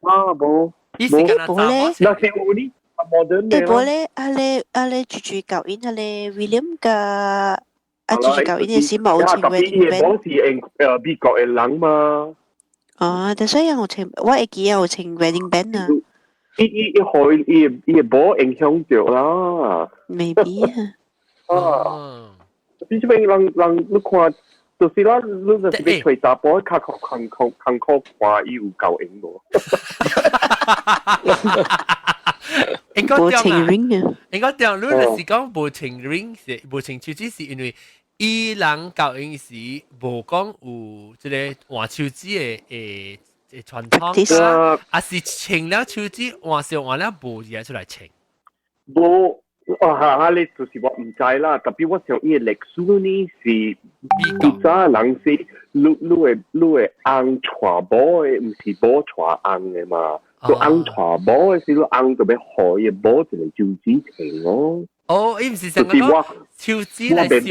啊，無。伊是敢若無咧，那是有呢，modern 欸，無咧，啊咧啊咧，住住舊院，啊咧 William 甲啊住住舊院的時冇穿 wedding band。我是英美國的人嘛。哦，但所以有穿，我會記有穿 wedding band 啊。伊伊伊予伊伊無影響著啦。 Maybe 啊。啊。你這邊人人你看，就是啦，你就是欲揣查埔，較苦艱苦艱苦看伊有夠用無？應該無穿 ring 啊。應該對，你就是講無穿 ring 是無穿手指，是因為伊人厚緣時無講有這個換手指的的傳統啊，啊是穿了手指換上換了無嘢出來穿。無，啊哈，你就是我毋知啦。特別我想伊的歷史呢是古早人是你會翁娶某的，毋是某娶翁的嘛。個翁娶某的時，你翁就欲予伊某一個手指穿哦。哦，伊毋是成個手指來相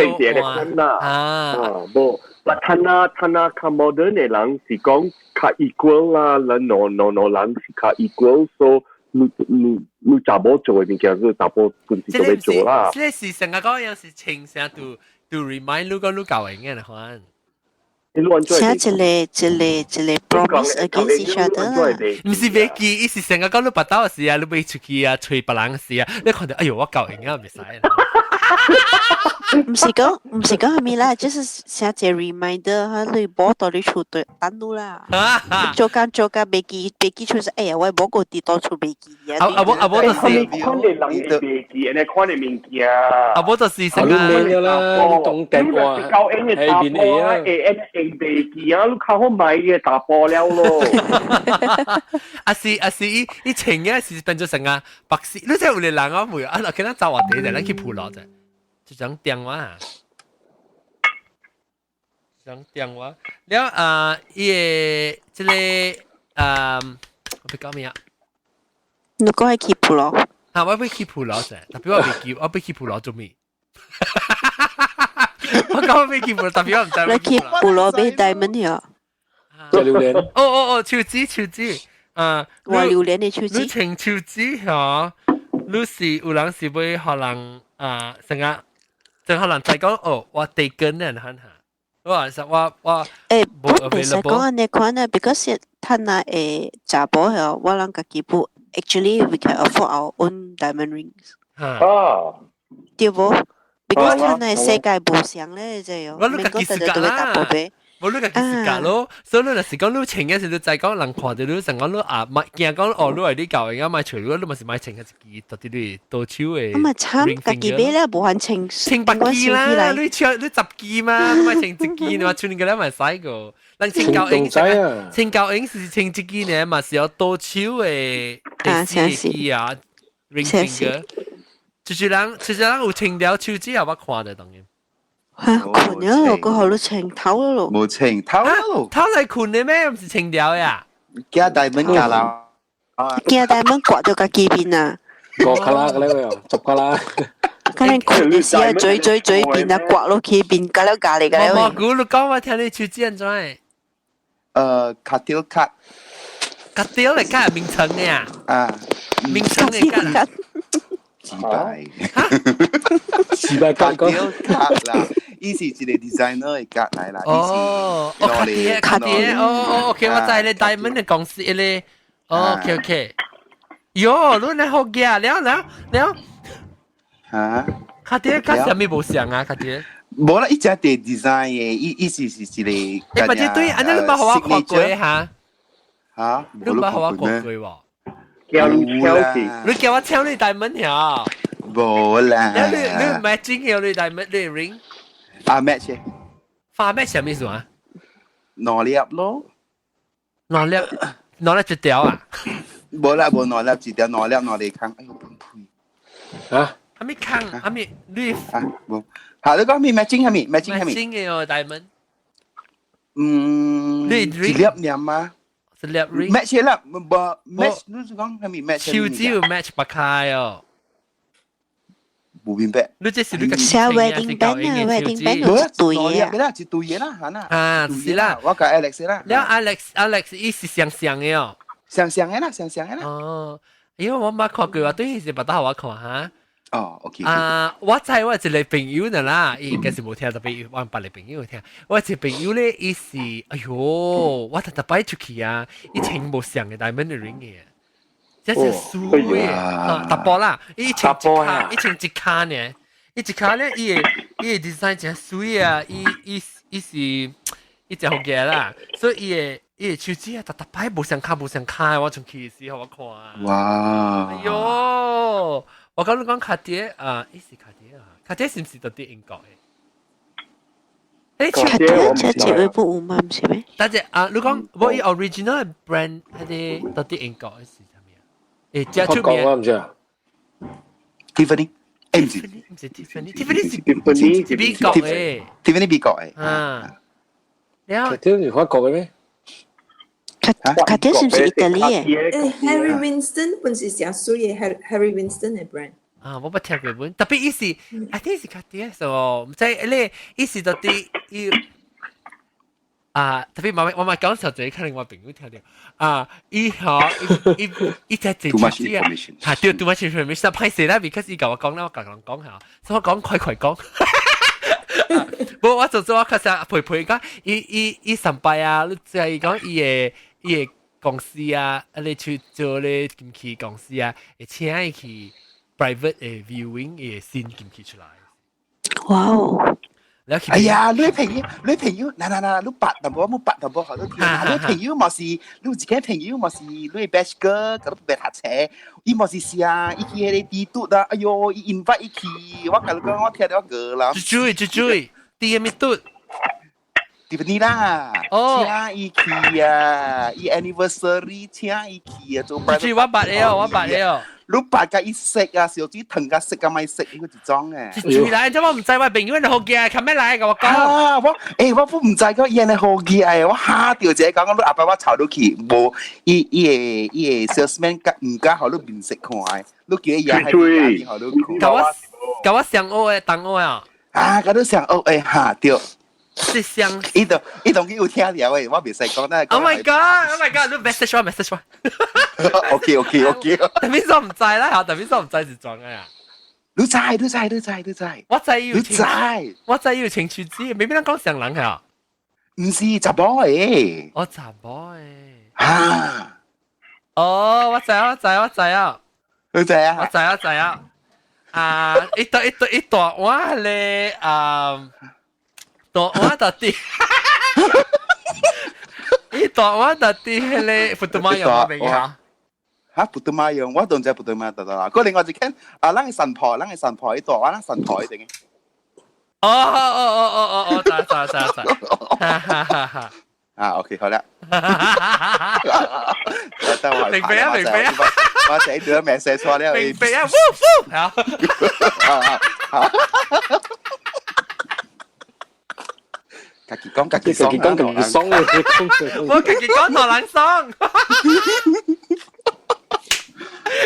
換啊。啊，無，但趁啊趁啊，較 modern 的人是講較 equal 啦，咱兩兩兩人是較 equal，so 你你你查某做的物件，你查某本身就欲做啦。這個是成個講樣是穿啥 to remind 你講你厚緣的款。寫一個一個一個 promise against each other 啦。毋是袂記，伊是成個講你腹肚時啊，你欲出去啊，揣別人時啊，你看著哎喲，我厚緣啊，袂使。毋是講毋是講啥物啦，就是寫一個 reminder，哈，你某佇你厝對等你啦。做工做工袂記袂記出哎呀，我某閣佇倒厝袂記啊。啊啊無啊無就是看的人會袂記，按呢款的物件。啊無就是成個。你啦，你講電話，厚緣的查埔啊，會按用袂記啊，你較好買伊個查埔了咯。啊是啊是，伊伊穿嘅是變做成啊白色，你知有個人啊袂啊，見咱走活地就咱去鋪落啫。就講電話，講電話。了啊，伊個這個啊，我欲講咩啊？你講係去鋪落？啊，我欲去鋪落啫，特別我袂記，我欲去鋪落做咩？我講我欲去鋪落，特別我毋知。你去鋪落買 diamond 呀？做榴蓮。哦哦哦，手指手指，啊，我榴蓮的手指。你穿手指嗬，你是有人是欲予人啊，成個。正可能就講哦，我地根咧，看下，我話我我欸，我袂使講按呢款啊，because 趁啊會查埔嗬，我人家己付，actually we can afford our own diamond rings。啊，對無？because 趁的世界無相咧，這樣，我你家己自家啦，無你家己自家咯，所以你若是講你穿嘅時，你知講人看著你，成講你啊，莫驚講哦，你係你厚緣啊，莫揣你，你嘛是莫穿一支到底你倒手的。咁啊慘，家己買了無還穿，穿八支啦，你穿你十支嘛，你莫穿一支，你嘛穿個了嘛使個。人穿厚緣，穿厚緣是穿一支呢，嘛是要倒手的第四支啊，ring finger。就是人，就是人有穿條手指啊，我看著當然。嚇，睏了，閣予你穿透了咯。無穿透咯。透來睏的咩？毋是穿條呀。驚大門夾啦。驚大門刮著家己面啊。五卡拉個咧，十卡拉。可能睏的時啊，嘴嘴嘴邊啊，刮落去面，夾了夾嚟夾了。蘑菇，你講我聽你手指按怎？卡條卡。卡條嚟卡名稱嘅啊。啊。名稱嘅卡。失敗。失敗卡講條卡啦，伊是一個 designer 的卡來啦。哦，哦，卡地卡地，哦哦，OK，我知你 diamond 的公司咧，OK OK。喲，你那好嘅，了了了。嚇？卡地卡啥物無像啊？卡地。無啦，伊只地 design 的，伊伊是是一個。欸，或者對，按呢你捌予我看過哈？嚇？你捌予我看過無？叫你搶去，你叫我搶你 diamond 呀？無啦。你你 matching 嘅你 diamond 你 ring？啊 match。發 match 啥物事啊？兩粒咯。兩粒，兩粒一條啊？無啦，無兩粒一條，兩粒兩粒空。哎呦，噴屁！啊？啥物空？啥物你？啊，無。嚇！你講咩 matching 係咪？matching 係咪？matching 嘅哦，diamond。嗯，你一粒爾嗎？一粒 ring。 match 啦，無 match，你是講係咪 match？手指有 match 不開哦。無明白。你這是你個寫 wedding band 啊，wedding band 有一對嘅。啦，一對嘅啦，嚇啦。啊，是啦。我甲 Alex 啦。了 Alex Alex 伊是相像嘅哦。相像嘅啦，相像嘅啦。哦，因為我捌看過啊，對，是捌得予我看哈。哦，OK。啊，我知我一個朋友呢啦，伊應該是無聽，特別我別個朋友聽。我一個朋友咧，伊是，哎喲，我特特擺出去啊，伊穿無像嘅 diamond ring 嘅，這是水嘅，啊，查埔啦，伊穿一跤，伊穿一跤呢，伊一跤咧，伊個伊個 design 真水啊，伊伊伊是伊真好嘅啦，所以伊個伊個手指啊，特特擺無相跤無相跤，我出去時予我看。哇！哎喲！我講你講卡地啊，伊是卡地啊，卡地是毋是到佇英國的？卡地這這位不有嗎？毋是咩？等陣啊，你講我伊 original brand 係佇到佇英國的是啥物啊？欸，真出名。我毋知啊。 Tiffany，欸，毋是，毋是 Tiffany，Tiffany 是 Tiffany 是美國的，Tiffany 美國的。啊，了。卡地是法國的咩？卡卡地是毋是意大利的？欸，Harry Winston 本是誠媠的，Harry Winston 的 brand。啊，我捌聽過本，特別伊是，I think 是卡地的，毋知咧，伊是到底伊啊，特別我嘛講小濟，可能我朋友聽著啊，伊吼伊伊在做手指啊，嚇對，too much information，歹勢啦，because 伊共我講啦，我共人講下，所以我講快快講。無，我做做我確實陪陪講，伊伊伊上擺啊，你知伊講伊的伊的公司啊，啊你去做咧金器公司啊，會請伊去 private 的 viewing 伊的新金器出來。哇哦！哎呀，你朋友，你朋友，嗱嗱嗱，你白淡薄，冇白淡薄，好多聽。你朋友嘛是，你有一個朋友嘛是，你 best 哥，佮你別讀冊，伊嘛是是啊，伊去彼個地圖啦，哎喲，伊 invite 伊去，我共你講，我聽著我餓啦。注意注意，啲咩嘟？ Tiffany 啦，哦，請伊去啊，伊 anniversary 請伊去啊，做注意我捌的哦，我捌的哦。你捌共伊識啊，小水糖共識共莫識，伊個一種誒。注意來，怎麼毋知我朋友好驚，較咩來共我講。啊，我欸，我不毋知講伊按呢好驚的，我嚇著一個講，你後擺我吵你去，無伊伊个伊个 salesman 毋敢予你面色看的，你叫伊爺喺面予你看。共我共我相學的同學啊。啊，共你相學的哈對。是相，伊都伊當然有聽著的，我袂使講啦。 Oh my god! Oh my god! 你 message 我 message 我。 OK OK OK。特別說毋知啦，嚇，特別說毋知是怎的啊？你知你知你知你知。我知有，你知。我知有情趣子，明明咱講上人嚇。毋是查某的。我查某的。啊。哦，我知我知我知啊。你知啊？我知我知啊。啊，一大一大一大碗咧啊！大碗到底，伊大碗到底彼个葡萄麻用未啊？嚇，葡萄麻用，我都毋知葡萄麻得得啦。嗰另外一間啊，咱个神婆，咱个神婆，伊大碗咱神婆一定。哦哦哦哦哦哦，知知知知，哈哈哈哈！啊，OK，好啦。明白啊，明白啊，我寫對名寫錯了。明白啊，呼呼，好。好。家己講，家己家己講，家己爽嘅，我家己講大人爽。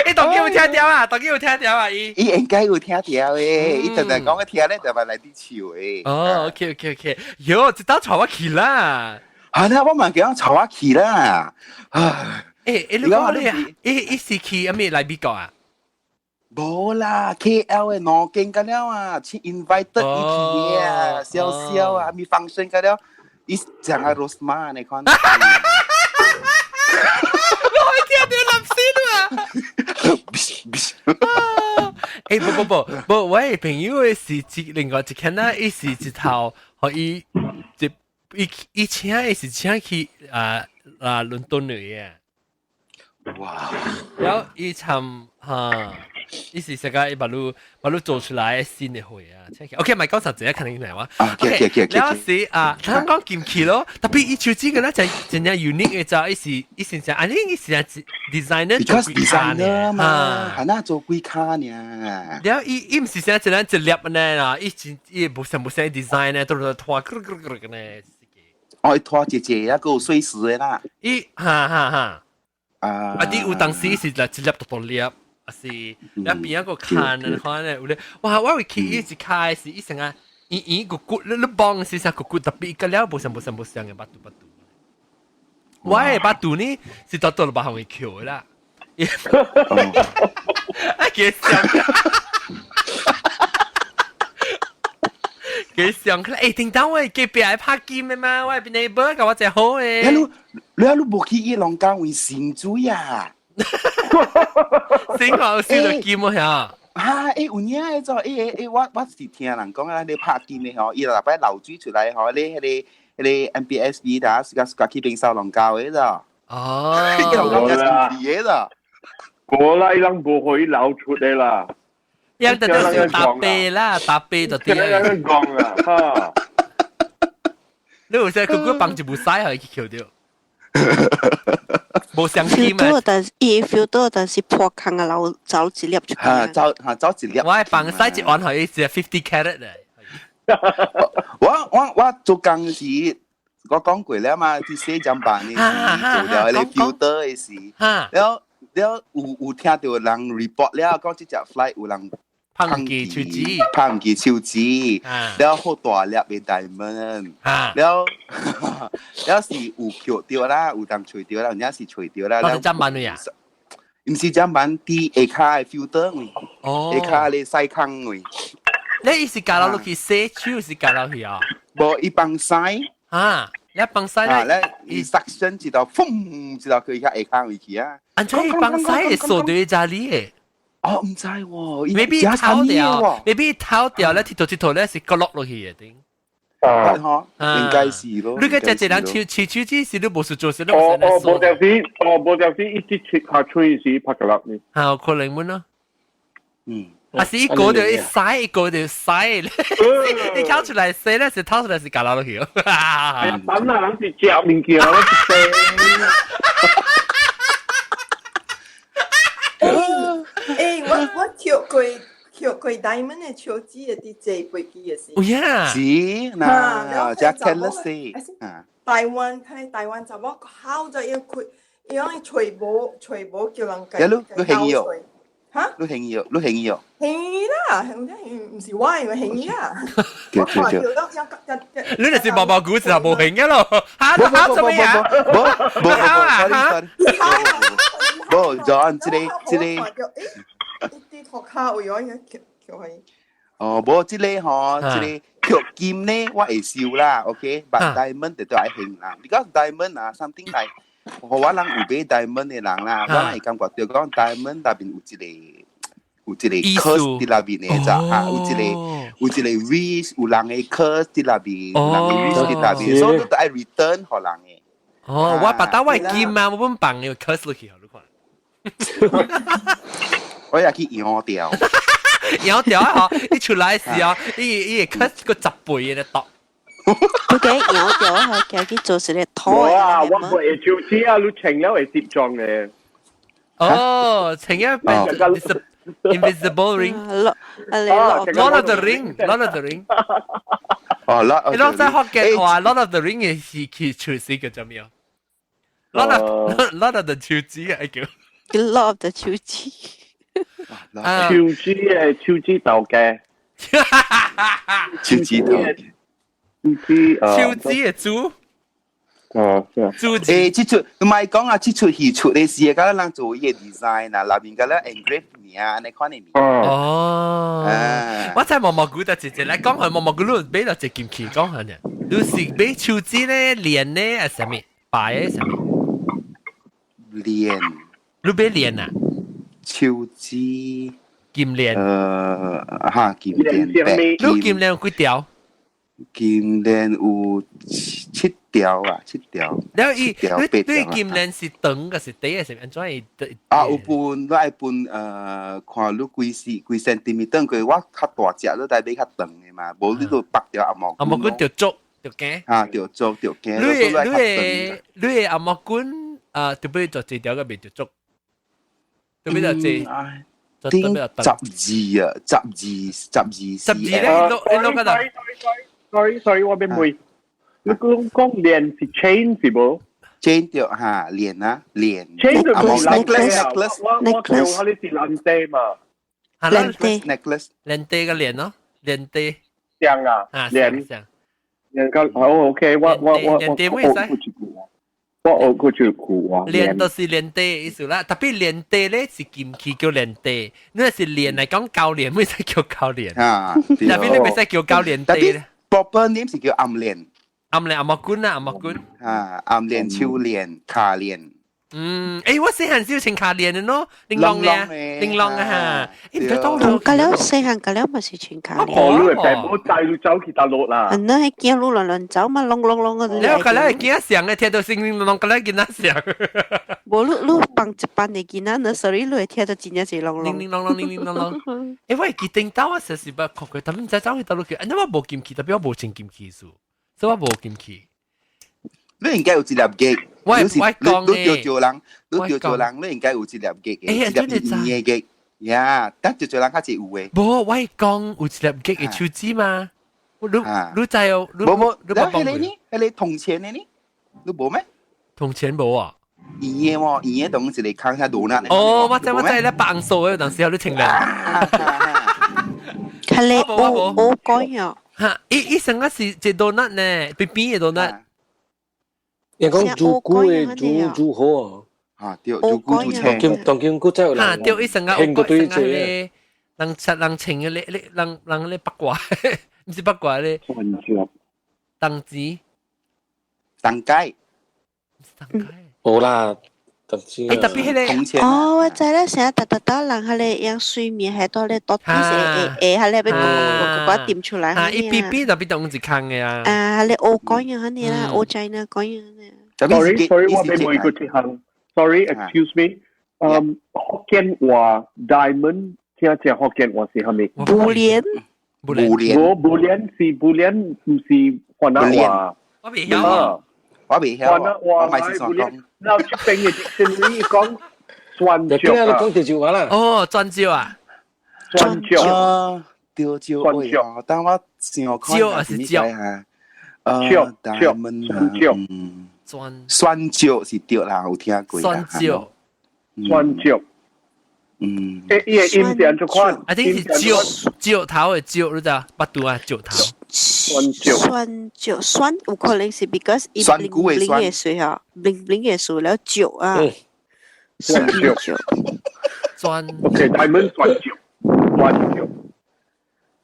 伊當然有聽著啊，當然有聽著啊，伊。伊應該有聽著的，伊常常講個聽咧，就嘛來佇笑的。哦，OK OK OK，喲，這道帶我去啦。係啦，我嘛叫帶我去啦。唉，欸欸，你講你伊伊是去啥物來美國啊？無啦，KL 嘅兩間個了啊，去 invited 伊去啊，笑笑啊，咪 function 個了，伊講啊 Rosma 你看。我聽到立先啊！欸，不不不不，我的朋友的是一另外一間啦，伊是一頭，予伊一伊伊請的是請去啊啊倫敦嚟嘅。哇！然後伊參哈，伊是這個伊把路把路做出來新的會啊。OK，咪講實際肯定嚟話。 OK。然後是啊，他講金器咯，特別伊手指個咧就真正 unique 嘅就伊是伊是正，啊你伊是 designer 做 designer 嘛，係那做規卡呢。然後伊伊毋是啥一人一粒呢啦，伊真伊無像無像 design 呢，都是拖咯咯咯呢。哦，伊拖一隻一個碎石的啦。伊哈哈哈。啊！啊啲有當時是來一粒大大粒，啊是，一邊一個看啊，看咧有咧，哇！我會去伊一開始，伊成個圓圓骨骨，你你幫是啥骨骨，特別一個了無像無像無像嘅巴肚巴肚。我嘅巴肚呢是到到了把紅橋啦。啊，幾像，幾像，欸，叮當喂，隔壁拍金的嘛，我邊 neighbor 甲我真好誒。你你你無去伊龍家為神水啊？神話有燒到金啊嚇！啊，欸有影的做，欸欸我我是聽人講啊，你拍金的吼，伊逐擺流水出來吼，你彼個彼個 MBSB 啦，是個是去冰沙龍交的咋？哦，伊龍交是皮的咋？無啦，伊人無可以流出的啦。一直都是搭啤啦，搭啤就對。人講啦，哈！你有時佢佢幫一部屎去扣掉。無相機嘛？但伊 feel 到，但是破空啊，流走一粒出來。嚇，走嚇走一粒。我係幫洗一按去是 50 carat 咧。我我我做工時，我講過了嘛，去洗砧板的時做了那個 filter 的時，了了有有聽到人 report 了，講這隻 flight 有人碰見手指，碰見手指，了好大粒的 diamond，了了是有抾著啦，有人揣著啦，有影是揣著啦。了砧板的啊？毋是砧板，佇下跤的 filter 位，下跤咧洗空位。你是教落去洗手，是教落去啊？無，伊幫洗。啊，你幫洗咧？伊 suction 一道，風一道去遐下跤位去啊。按怎伊幫洗會鎖佇家裡的？哦，毋知喎，maybe 偷掉，maybe 偷掉咧，鐵頭鐵頭咧是割落落去的頂。啊，嗬，應該是咯。你個只一人手手手指是你無事做事，你哦哦，無就是哦，無就是一直切下喙時拍個落呢。啊，可能滿咯。嗯。啊是一個就一洗，一個就洗，你掏出來洗咧，是掏出來是夾落落去。等啊，人是食物件，我是洗。欸，我我抾過抾過 diamond 的手指的佇坐飛機的時。有影。是，嗱，只 careless 啊。台灣睇台灣查某好在要開，伊講伊揣無揣無叫人家。你你興伊哦？哈？你興伊哦？你興伊哦？興伊啦，興毋是我，因為興伊啦。對對對。你就是毛毛股就無興嘅咯，嚇嚇做咩啊？無無無，sorry sorry。無，John，這個這個。啲托卡有樣嘢叫叫佢。哦，無這個吼，這個抾金呢，我會收啦，OK，but diamond 就都愛興啦，because diamond 啊，something like，予我人有買 diamond 的人啦，我人會感覺到講 diamond 內面有一個有一個 curse 佇內面的咋嚇，有一個有一個 wish，有人的 curse 佇內面，有人的 wish 佇內面，所以你都愛 return 予人的。哦，我把打我金啊，我本放你 curse 落去，你看。我也去搖掉，搖掉啊！嗬，你出來時啊，伊伊會 curse 個十倍的毒。佢嘅搖掉啊，佢去做一個拖。哇！我會手指啊，你穿了會接裝的。哦，穿了變 invisible ring。Lord of the Ring，Lord of the Ring。哦，Lord，你攞在學嘅話，Lord of the Ring 嘅是去出死叫做咩？Lord of Lord of the 手指啊，叫。 Lord of the 手指。手指嘅手指頭嘅。手指頭。手指手指嘅珠。哦，珠子。欸，這出唔係講啊，這出戲出的時，敢若人做伊個 design 啊，內面敢若 engrave 名爾，你看你物。哦，我真係毛毛菇就直接嚟講佢毛毛菇，你買到一金器講下呢？你是買手指咧、鏈咧，還是啥物？擺的啥物？鏈。你買鏈啊？手指。金鏈。哈，金鏈。你金鏈有幾條？金鏈有七條啊，七條。然後伊，你對金鏈是長嘅是短嘅是按怎伊？啊，有分，你愛分看你幾時幾 centimeter 過，我較大隻，你愛買較長嘅嘛，無你就縛著紅毛。紅毛棍就足就驚。啊，就足就驚。你的紅毛棍啊，就欲做這條個袂就足，就欲做這。頂12啊，12，12。 12咧，你攞個度。 Sorry sorry，我欲問，你講講鏈是 chain 是無？chain 對哈，鏈啊鏈。 chain 就係 necklace necklace，我叫我你是鏈帶嘛？鏈帶 necklace 鏈帶個鏈咯，鏈帶。像啊，鏈鏈個好 OK，我鏈帶咩意思？我學過就苦啊。鏈就是鏈帶意思啦，特別鏈帶咧是金器叫鏈帶，你是鏈嚟講鉸鏈，咩使叫鉸鏈？啊，特別你袂使叫鉸鏈帶咧。 Proper name 是叫暗鏈。暗鏈紅毛棍啊，紅毛棍。啊，暗鏈、手鏈、跤鏈。嗯，我細漢時穿跤鏈的喏，玲瓏咧，玲瓏啊嚇，唔知多了。個了細漢個了嘛是穿跤鏈。哦，你會病冇帶你走去大陸啦。嗯，那係驚路亂亂走嘛，啷啷啷個。了個了係驚上嘅，聽到聲鈴啷個了囡仔上。無你你放一班的囡仔，那所以你會聽到真正是啷啷。鈴鈴啷啷，鈴鈴啷啷。我會記頂到我實是捌看過，但唔知走去佗落去，啊，我無金器，特別我無穿金器數，所以我無金器。你應該有一粒結，我我講你著著人，你著著人，你應該有一粒結嘅，一粒圓嘅結，呀，但著著人較濟有嘅。無，我講有一粒結嘅手指嘛，你知哦？無無，你迄個呢？彼個銅錢的呢？你無咩？銅錢無啊？圓嘅喎，圓嘅當一個空下魯那。哦，我知我知，你綁數嘅，當時候你穿咧。係你我講呀。嚇！伊成個是一 donut 呢，扁扁嘅 donut。你講煮菇嘅煮煮好啊！啊，對，煮菇煮青。當當今古早有人嚇，對，伊成個興過對這人吃人穿嘅咧，咧人人咧八卦，毋是八卦咧。當子。當街。當街。無啦，當子。欸，特別彼個。哦，我知啦，成日特特到人彼個用水面喺度咧，倒啲會會彼個欲個個點出來。啊，伊邊邊特別當一空嘅啊。啊，彼個烏講樣按呢啦，烏 China 講樣按呢。 Sorry, sorry，我欲問閣一項。Sorry, excuse me。福建話 diamond 聽講福建話是啥物？布鏈。布鏈。無布鏈是布鏈，毋是番仔話。我袂曉。我袂曉。番仔話我咪是想講。然後這邊嘅真理講鑽石啊。講潮州話啦。哦，鑽石啊。鑽石。啊，對石。鑽石。等我想看。石還是石？石。石。鑽。酸椒是對啦，有聽過。酸椒。酸椒。嗯。欸，伊的音是按怎款？啊，這是石石頭的石，你知影？腹肚啊，石頭。酸椒。酸椒酸有可能是 because 伊酸菇的酸 bling 的水吼，bling bling 的水了石啊。酸椒。鑽。 OK，diamond 酸椒，酸椒。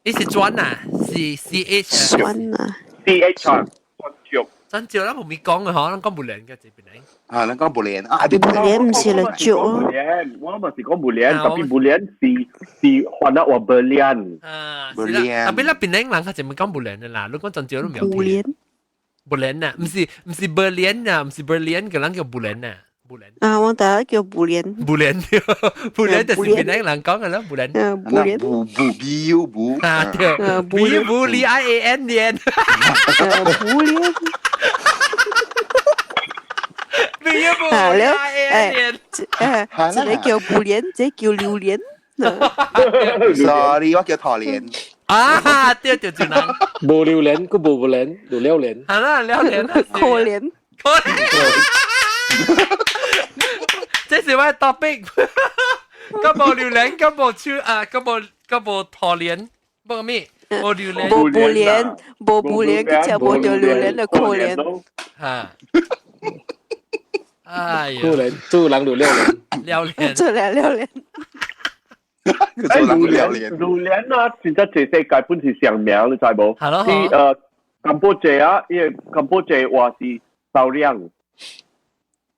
伊是磚啊，是 C H。酸啊。 C H 啊，酸椒。酸椒咱無咪講嘅嗬，咱講無連嘅這邊嚟。啊，咱講無連啊，無連毋是了石啊。我嘛是講無連，特別無連是番仔話 berlian。啊，是啦，特別咱檳城人較濟咪講無連嘅啦，你講酸椒都唔無連。無連啊，毋是 berlian 啊，毋是 berlian，個人叫無連啊，無連。啊，我大家叫無連。無連對，無連就是檳城人講嘅啦，無連。無連。無無 B U 無。啊對，B U L I A N 連。無連。啊了，誒，這個叫布蓮，這個叫榴蓮。 Sorry，我叫桃蓮。啊，對對對，人。無榴蓮，閣無布蓮，有榴蓮。係啦，榴蓮。可憐。可憐。這是我的 topic。閣無榴蓮，閣無手啊，閣無閣無桃蓮，無咩？無榴蓮。無布蓮，無布蓮，佢就無叫榴蓮的可憐。嚇。哎呀！可憐，做人就榴蓮。榴蓮。做人榴蓮。做人榴蓮。榴蓮啊，真正全世界本是上名，你知無？係咯。啲柬埔寨啊，伊個柬埔寨話是豆靚。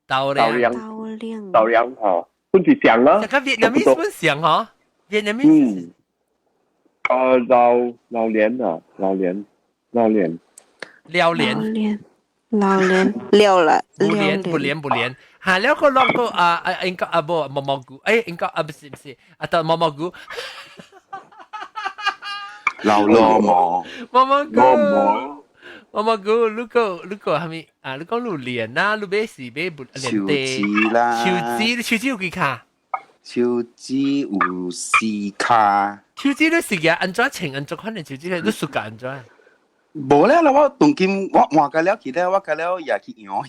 豆靚。豆靚。豆靚吼，本是上啦。這個越南本上嗬，越南嗯。榴蓮啊，榴蓮，榴蓮。榴蓮。榴蓮，料啦，不連不連不連，嚇了個落個啊啊應該啊無毛毛菇，誒應該啊不是不是，啊到毛毛菇。流羅毛。毛毛菇。毛毛菇，你個你個係咪啊？你講榴蓮啊，你買是買不樹枝啦。樹枝，樹枝有幾卡？樹枝有四卡。樹枝你是個按怎穿按怎款的樹枝，你暑假按怎？無咧啦，我當今我換個了去咧，我個了也去換。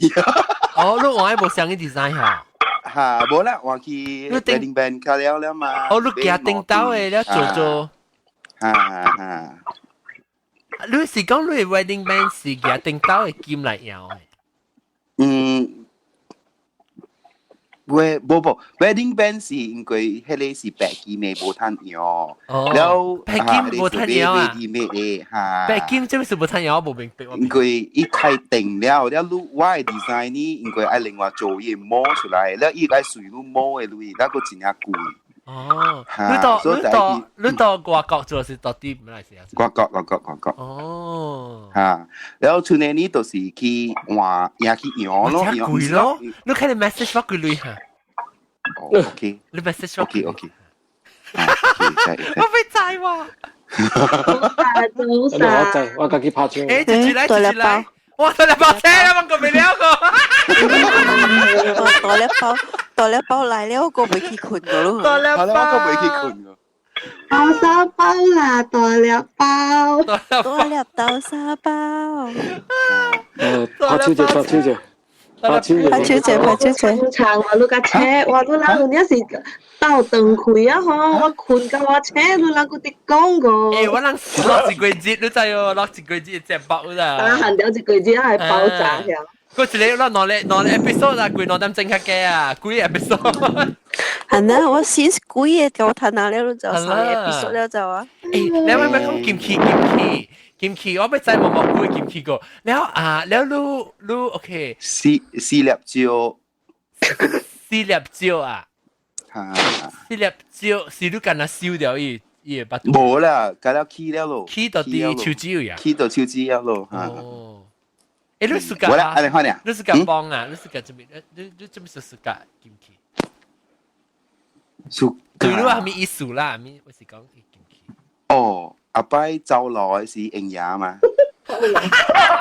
哦，你換無相個 design 哈？哈，無啦，換去 wedding band 卡了了嘛。哦，你行頂頭的了做做。哈哈。你是講你 wedding band 是行頂頭的金來搖的？嗯。喂，無無，wedding band 是因為彼个是白金的無趁搖，了白金無趁搖啊？的哈。白金這是無趁搖，我無明白。因為伊開定了，了你我的 design 呢，因為愛另外做伊模出來，了伊愛隨你模的鐳，那個真正貴。哦，你到外國做是到底馬來西亞？外國外國外國。哦。哈，然後出年呢，就是去換，也去搖咯，搖貴咯。你看你 message 我幾鐳哈？OK。你 message 我 OK OK。我未知喎。早晨，我知，我家己拍照。誒，直接來，直接來。我大粒包車啦，我個未了個。大粒包，大粒包來了，我未去睏個咯。大粒包，我未去睏個。豆沙包啦，大粒包，大粒豆沙包。拍超者，拍超者，拍超者，拍超者，拍超者。長我你架車，哇！你人有影是鬥斷開啊吼！我睏到我車，你人閣佇講個。欸，我人落一個月，你知哦，落一個月節目啦。打閒掉一個月係爆炸呀！嗰一個咱兩個兩個 episode 啊，規兩點鐘較加啊，幾個 episode。係啦，我先幾個我睇下了就三個 episode 了就啊。欸，你咪咪講金器金器金器，我欲知毛毛菇金器過。了啊，了你你 OK。四四粒蕉。四粒蕉啊！四粒蕉是你干那燒掉伊伊會巴？無啦，該了起了咯。起到佇手指呀？起到手指了咯。哦。欸，你暑假？我啦，按呢款你暑假幫啊？你暑假做咩？你你做咩暑假金器？暑對你話係咩意思啦？咩我是講金器。哦，阿擺走路是營養嘛？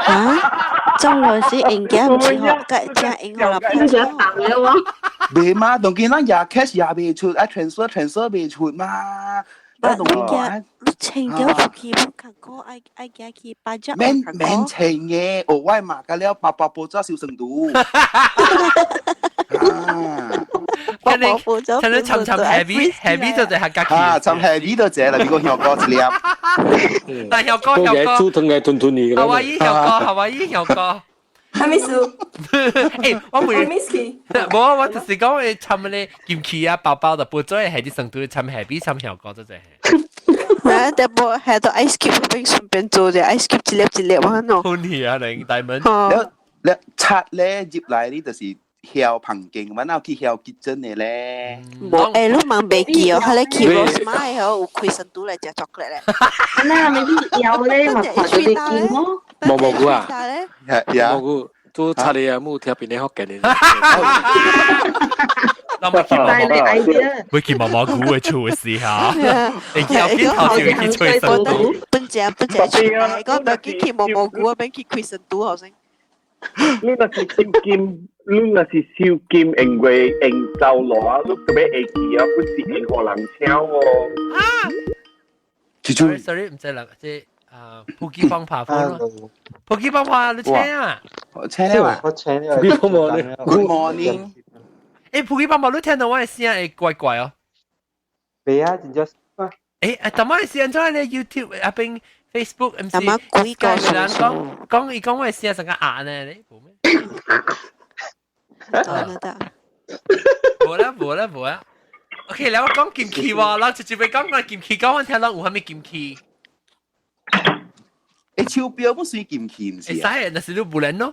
嚇？走路是營養，唔是學個正營養啦。你想當了喎？袂嘛，當今咱也 cash 也袂出，啊 transfer transfer 袂出嘛。但你驚你穿咗出去，冇看過愛愛行去巴掌。免免穿嘅，哦，我嘛個了包包報紙燒生毒。包包報紙，睇你沉沉 heavy heavy 就係客家啊，沉 heavy 就這啦，你個香膏一粒。但香膏香膏，煮湯嘅吞吞嚟。夏威夷香膏，夏威夷香膏。係咪事？欸，我每無，我就是講會參咧金器啊，包包就報紙係啲成都參 heavy 參香膏就係。啊，但無係到 ice cube 邊順便做啫，ice cube 一粒一粒我喏。歡喜啊，你大門。你擦咧入來你就是曉旁徑，我哪有去曉結真的咧？無，欸，你問袂記哦，佢咧去 Rosemary 有開成都來食巧克力咧。那咪啲有咧，嘛看到啲見咯。毛毛菇啊？毛菇。做擦你啊，冇聽邊啲福建的。那咪去毛毛菇嘅厝嘅時候，你有邊頭就會去吹成都。本正本正出來，講唔去去毛毛菇啊，免去開成都好先。你若是燒金，你若是燒金，因為用走路啊，你特別會記啊，不是用予人請哦。啊！Sorry sorry，唔知啦，這啊，普吉方爬風咯，普吉方爬你請啊？我請了，我請了。普吉方爬 Good morning。欸，普吉方爬，你聽到我的聲會怪怪哦？袂啊，真正。欸，啊，但我的聲怎咧 YouTube 啊邊 Facebook 毋是？幾個人講講伊講我的聲成個鴨呢？你無咩？得得。無啦無啦無啦。OK，來我講金器喎，咱直接會講個金器，講我聽咱有啥物金器？誒，手錶不算金器，毋是啊？會使，那是你無練咯。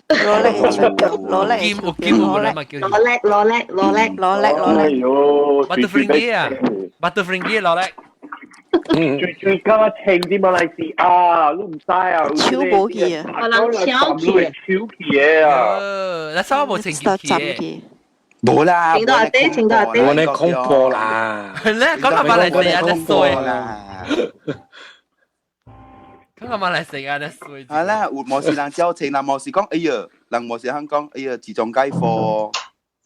攞嚟手錶，攞嚟金有金有無練嘛叫。攞叻攞叻攞叻攞叻攞叻。哎喲，Butterfinger 啊，Butterfinger 攞叻。最最加清啲馬來西亞，你唔知啊？手無去啊，我人搶去，手去的啊！那啥我無清金器的。無啦，請到阿爹，請到阿爹，我呢恐怖啦！咧講到馬來西亞的衰啦，講到馬來西亞的衰。係啦，有無是人交情，人無是講，哎呀，人無是肯講，哎呀，自從解放。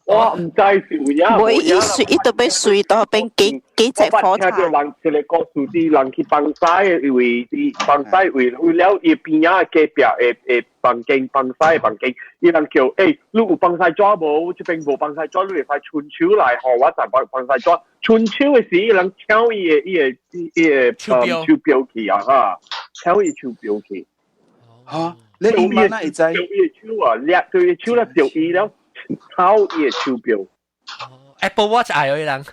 我唔知是有影。每一水一都被水到變幾幾隻火柴。我聽到人一個故事，啲人去放屎，因為啲放屎為為了伊邊仔隔壁的的房間放屎的房間，伊人叫欸，你有放屎紙無？這邊無放屎紙，你會使伸手來，予我再放放屎紙。伸手的時，伊人搶伊的伊的伊的手錶去啊！哈，搶伊手錶去。嚇！你伊媽哪會知？伊的手啊，掠對伊手了，就伊了。抄伊的手錶，Apple Watch 愛伊人，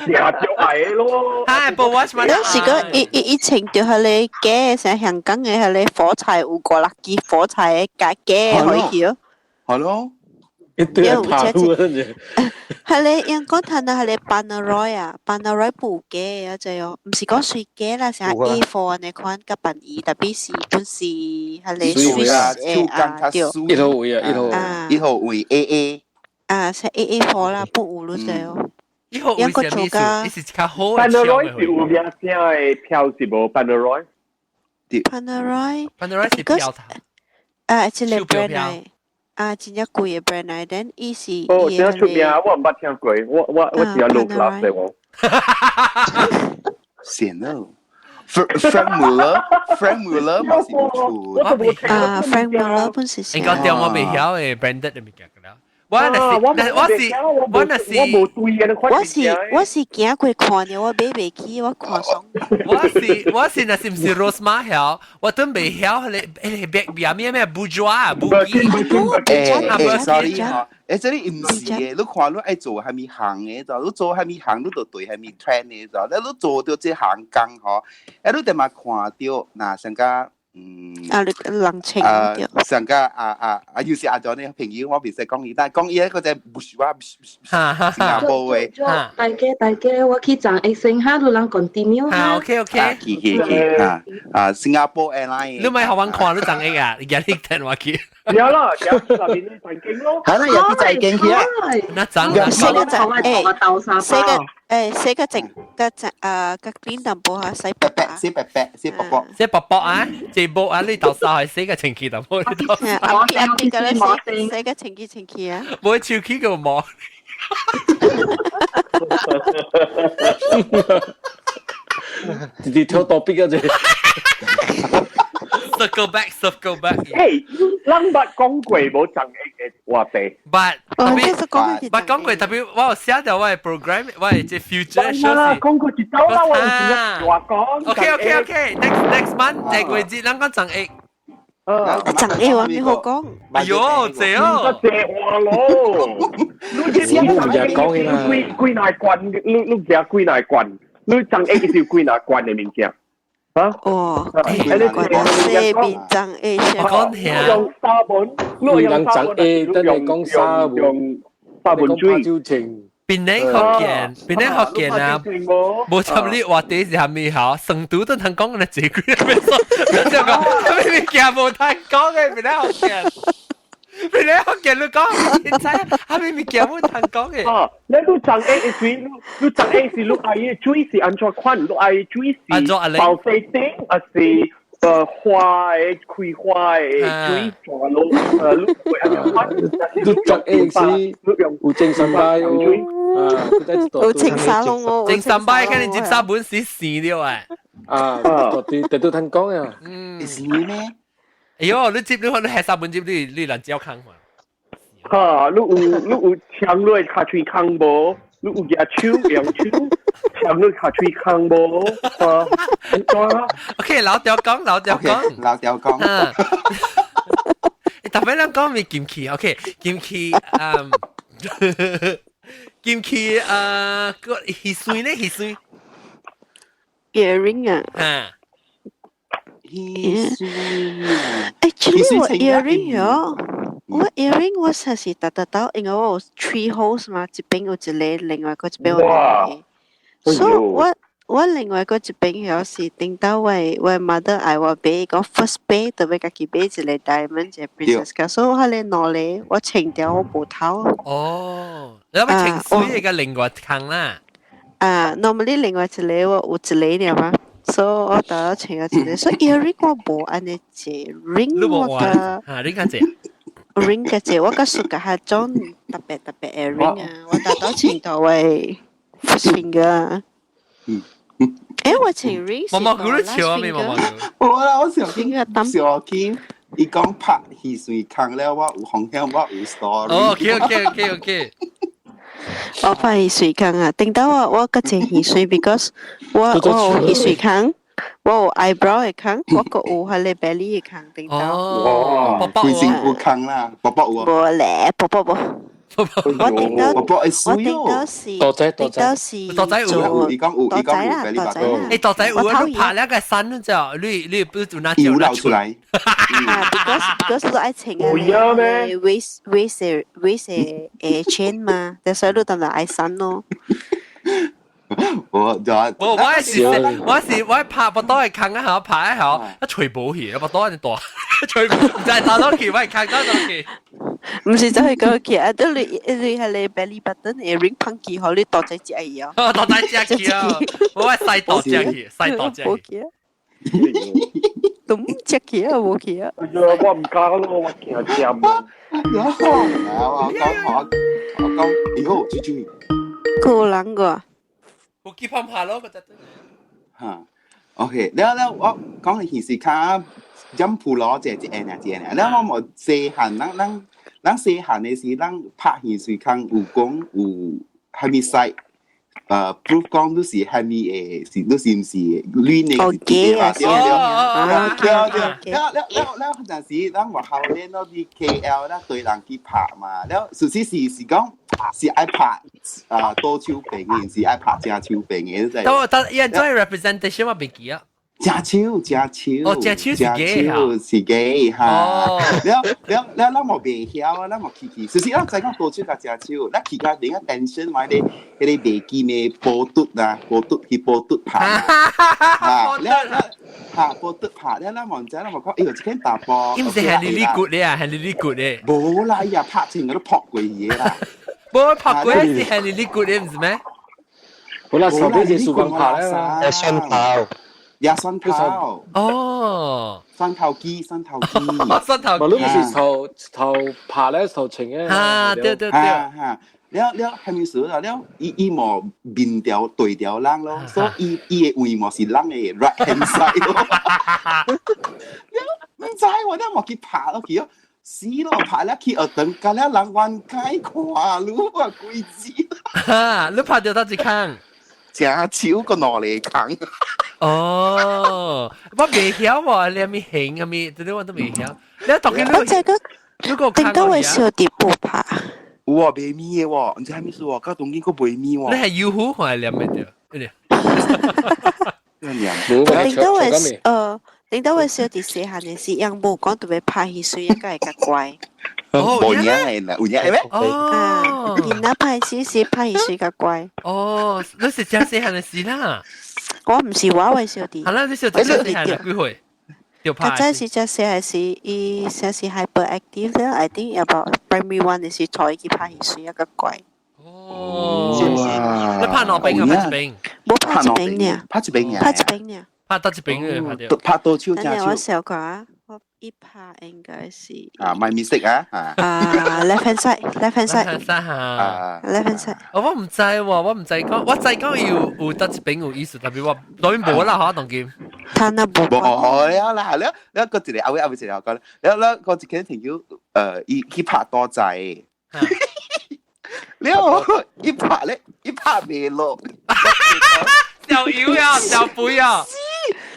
也就愛咯。 Apple Watch 嘛，有時個一一一穿著彼个假，像香港的彼个火柴有五六支火柴的假假可以去哦。係咯，一堆跑路啊！係你應該睇到係你 Panerai 啊，Panerai 部假啊，就哦，毋是講水假啦，成 A4 按呢款較便宜，特別是本是係你 Swiss 的啊，對，一號位啊，一號一號位 AA 啊，是 AA 貨啦，不有咯就哦。一號位是咩意思？伊是較好嘅。 Panerai 是有名聲的票是無？Panerai Panerai Panerai 是票頭。啊，這個 brand 來。啊，真正貴的 brand 來，但伊是哦，真出名，我毋捌聽過，我我我只 low class 的我。顯咯，Franck Muller，Franck Muller 嘛是有出。啊，Franck Muller 本是。應該對我袂曉的 branded 的物件了。我若是，我是，我若是，我是我是行過看著，我買袂起，我看爽。我是我是，若是毋是 Rosema 曉，我都袂曉彼个彼个別咩咩 Bourjois 布基。欸欸，sorry 吼，欸，這裡毋是的，你看你愛做啥物行的，就你做啥物行，你就對啥物 trend 的，就你你做著這行工吼，欸，你就嘛看著，若像甲。嗯，啊，你人情啊，上個啊啊啊，有時阿咗呢朋友，我袂使講伊，但係講伊嗰隻不是話新加坡的。大家大家，我去站衛生下，你人 continue 哈。OK OK。去去去啊啊！新加坡 airline。你咪學揾看你站 A 啊？而家你聽我去。有啦，有那邊財經咯。係啦，有啲財經去啊。那站四個站誒，四個誒，四個整個整啊個邊淡薄啊，洗白白，洗白白，洗薄薄，洗薄薄啊，這波啊，你豆沙係四個清氣淡薄，你豆沙。阿阿邊個咧四四個清氣清氣啊？冇手氣個毛。直接跳多逼啊！這。 Circle back, circle back。嘿，咱捌講過無贈的話題。捌，特別捌講過，特別我有寫到我的 program，我的這 future show 啦，講過一周啦，我有時話講。 OK OK OK，next next month 下個月咱講贈益。啊，贈益我未好講。哎喲，這哦。這話咯。你這講幾幾大罐，你你食幾大罐？你贈益是幾大罐的物件？啊！哦，四邊贈 A，講聽用沙本，人贈 A，等你講沙本，沙本水。邊個福建？邊個福建啊？無插你話題是蝦米好？成都都通講嘅，這句咩說？這個咩物件無通講嘅？邊個福建？邊個福建？你講，你知蝦米物件無通講嘅？啊！你你贈 A 水，你你贈 A 是你愛的水是按怎款？你愛的水是包西丁，還是花的開花的水全落？你會按怎款？你贈 A 是有精神擺哦。啊，有青沙龍哦，精神擺肯定接沙本是生了啊！啊，對對都聽講啊。嗯，是咩？哎喲，你接你看你下沙本接你你難照看嘛？哈，你有你有搶落跤喙空無？你有舉手用手搶落跤喙空無？啊，OK，老屌講，老屌講，老屌講。特別咱講咪金器，OK，金器，嗯。金器啊，個翕水咧，翕水。 Earring 啊。啊。翕水。 Actually 我 earring 喲，我 earring 我實是特特到，因為我有 three holes 嘛，一邊有一個，另外個一邊有兩個。所以我另外個一邊有是頂到我 mother 愛我買個 first pay 特別家己買一個 diamond 一個 princess 卡，所以我迄個兩個我穿掉我無頭。哦，你有冇穿水個另外坑啦？啊，normally 另外一個我有一個爾嘛，所以我特穿咗一個，所以 earring 我無按呢隻 ring 我個。嚇，ring 較濟。 Ring 較濟，我較屬較較種特別特別的 ring 啊，我特到穿到我 first finger。誒，我穿 ring 毛毛菇都笑啊，咩毛毛菇？冇啦，我上見上見，伊講拍翕水坑了，我有風險，我有 story。哦，OK。我拍翕水坑啊，頂到我較濟翕水，because 我有翕水坑，我有 eyebrow 的坑，我閣有彼个 belly 的坑，頂到。哦，規身軀坑啦，卜卜有啊。無咧，卜卜無。我頂到，卜卜會我水頂到是，多仔多頂到是多仔有，伊講有，伊講有多仔啦，誒，多仔有啊，你拍兩個山就，你不是做那有流出來。啊，because 你愛穿啊，waist 誒 chain 嘛，所以你當然愛刪咯。我就我是我拍腹肚的空啊，吼拍啊吼，一吹無去，腹肚就大，吹唔知打落去，我係空打落去。唔是就係嗰個，啊，都你係你 belly button 嘅 ring 碰起，予你大仔隻去啊。哦，大仔隻去啊！我係細大隻去，細大隻去。都唔隻去啊，無去啊。哎呀，我唔敢咯，我驚尖。我講我講，哎呦，豬豬。個人個。有去碰下咯，個只。嚇，OK，了了我講係顯示卡，飲普羅這一個呢，一個呢，了我無細漢，咱細漢的時，咱拍顯示卡有講有蝦米 site，proof 講你是蝦米的，是你是毋是戀的？哦，假啊！對對對，了了了了，陣時咱學校練咯，佇 KL 咱對人去拍嘛，了事實是講是愛拍啊多手邊的，是愛拍正手邊的，但我但伊做 representation 我袂記啊。正手正手，哦，正手是假手是假哈。了了了，咱嘛袂曉啊，咱嘛去去，事實咱知講多手佮正手，咱去較另個 tension 嘛，彼個袂記的波嘟啊，波嘟去波嘟拍，哈，了了哈波嘟拍了，咱嘛毋知，咱嘛講，哎呦，這間大波，伊毋是係你你骨咧啊，係你你骨咧。無啦，伊也拍成個都撲過去啦。無拍過是係你你骨咧，毋是咩？好啦，手邊是樹棒拍啦，係蒜頭。也蒜頭。哦，蒜頭機，蒜頭機，蒜頭機。無你毋是頭頭拍咧頭前嘅。啊，對對對。哈，了了係咪事啦？了伊伊無面條對條人咯，所以伊伊的位無是人的 right hand side 咯。了毋知我了無去拍落去哦，死咯拍了去學堂，甲了人冤開看你啊，鬼子。哈，你拍著佗一空？正手個兩個空。哦，我袂曉喎，你係咪型係咪？這啲我都袂曉。你讀緊我這個你個頂到會小弟不拍。有啊，袂咪的喎，毋知啥物事喎，到當今閣袂咪喎。你係優虎還係念的對？頂到會小弟細漢的時，養母講特別拍戲，所以應該會較乖。哦，無影的啦，有影的咩？哦，囡仔拍戲時拍戲水較乖。哦，你是真細漢的時啦。我毋是我的小弟。好啦，你小弟細漢幾歲？較早時只細漢時，伊先是 hyperactive 咧，I think about primary one 的時，帶伊去拍戲水一個乖。哦，你拍兩邊啊？拍一邊？無拍一邊爾，拍一邊爾，拍一邊爾。拍得一邊嘅拍掉。拍多手正手。我小看，我一拍應該是。啊，my mistake 啊。啊，left hand side，left hand side。 left hand side 嚇。 left hand side。我唔知喎，我唔知講，我知講有得一邊有意思，特別我當然無啦，嚇當今。他那無。無了啦，了了個一個後尾後尾一個講，了了個一個朋友，伊去拍多仔。了一拍咧，一拍袂落。小油啊，小肥啊！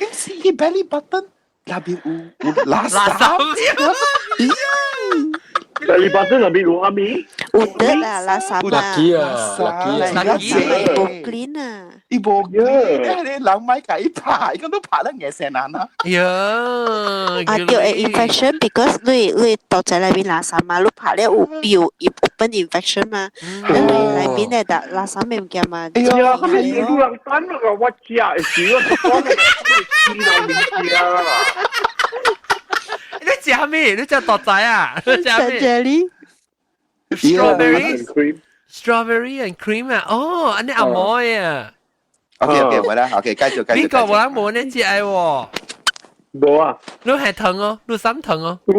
是，是伊 belly button 那邊有垃圾。垃圾。Belly button 入面有啥物？有得啦，垃圾啊。 Lucky 啊，lucky 啊。 Lucky 無 clean 啊。伊無 clean，你人咪共伊拍，伊講都拍得硬成難啊。呀，啊，對，會 infection because 你肚仔內面垃圾嘛，你拍了有 open infection 嘛，你內面的垃圾物件嘛。哎呀，後面你路人等個我食的時，我講個吃到物件。你食咩？你食肚仔啊？你食咩？Jelly。 Strawberry cream。Strawberry and cream 啊！哦，按呢阿妹啊。 OK OK，好啦，OK，繼續繼續。呢個我諗冇呢隻喎。無啊。你係糖哦，你三糖哦。我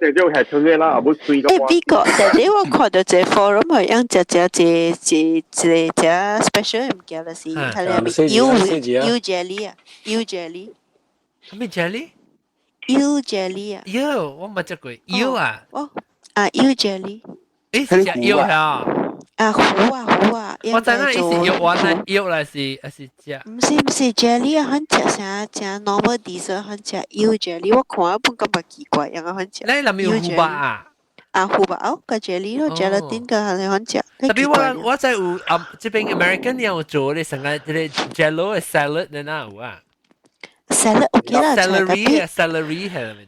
食咗係糖嘅啦，冇水嘅。誒，美國，但係我看到這 forum 係樣食食這這這這 special 物件就是，睇下咪 eel jelly 啊，eel jelly。咩 jelly？ Eel jelly 啊。 Eel，我冇食過 eel 啊。哦，啊 eel jelly。誒，食 eel 啊？啊，糊啊糊啊！我知影伊是藥丸啊，藥來是還是食？毋是毋是 jelly 啊，很食啥食 normal dessert 很食 eel jelly，我看本感覺奇怪，樣個很食。你那邊有糊吧啊？啊，糊吧哦，個 jelly 咯，gelatin 個係很食。特別我在有啊，這邊 American 有做咧，成個這個 jello 的 salad 你哪有啊？salad OK 啦，celery 啊，celery 係咪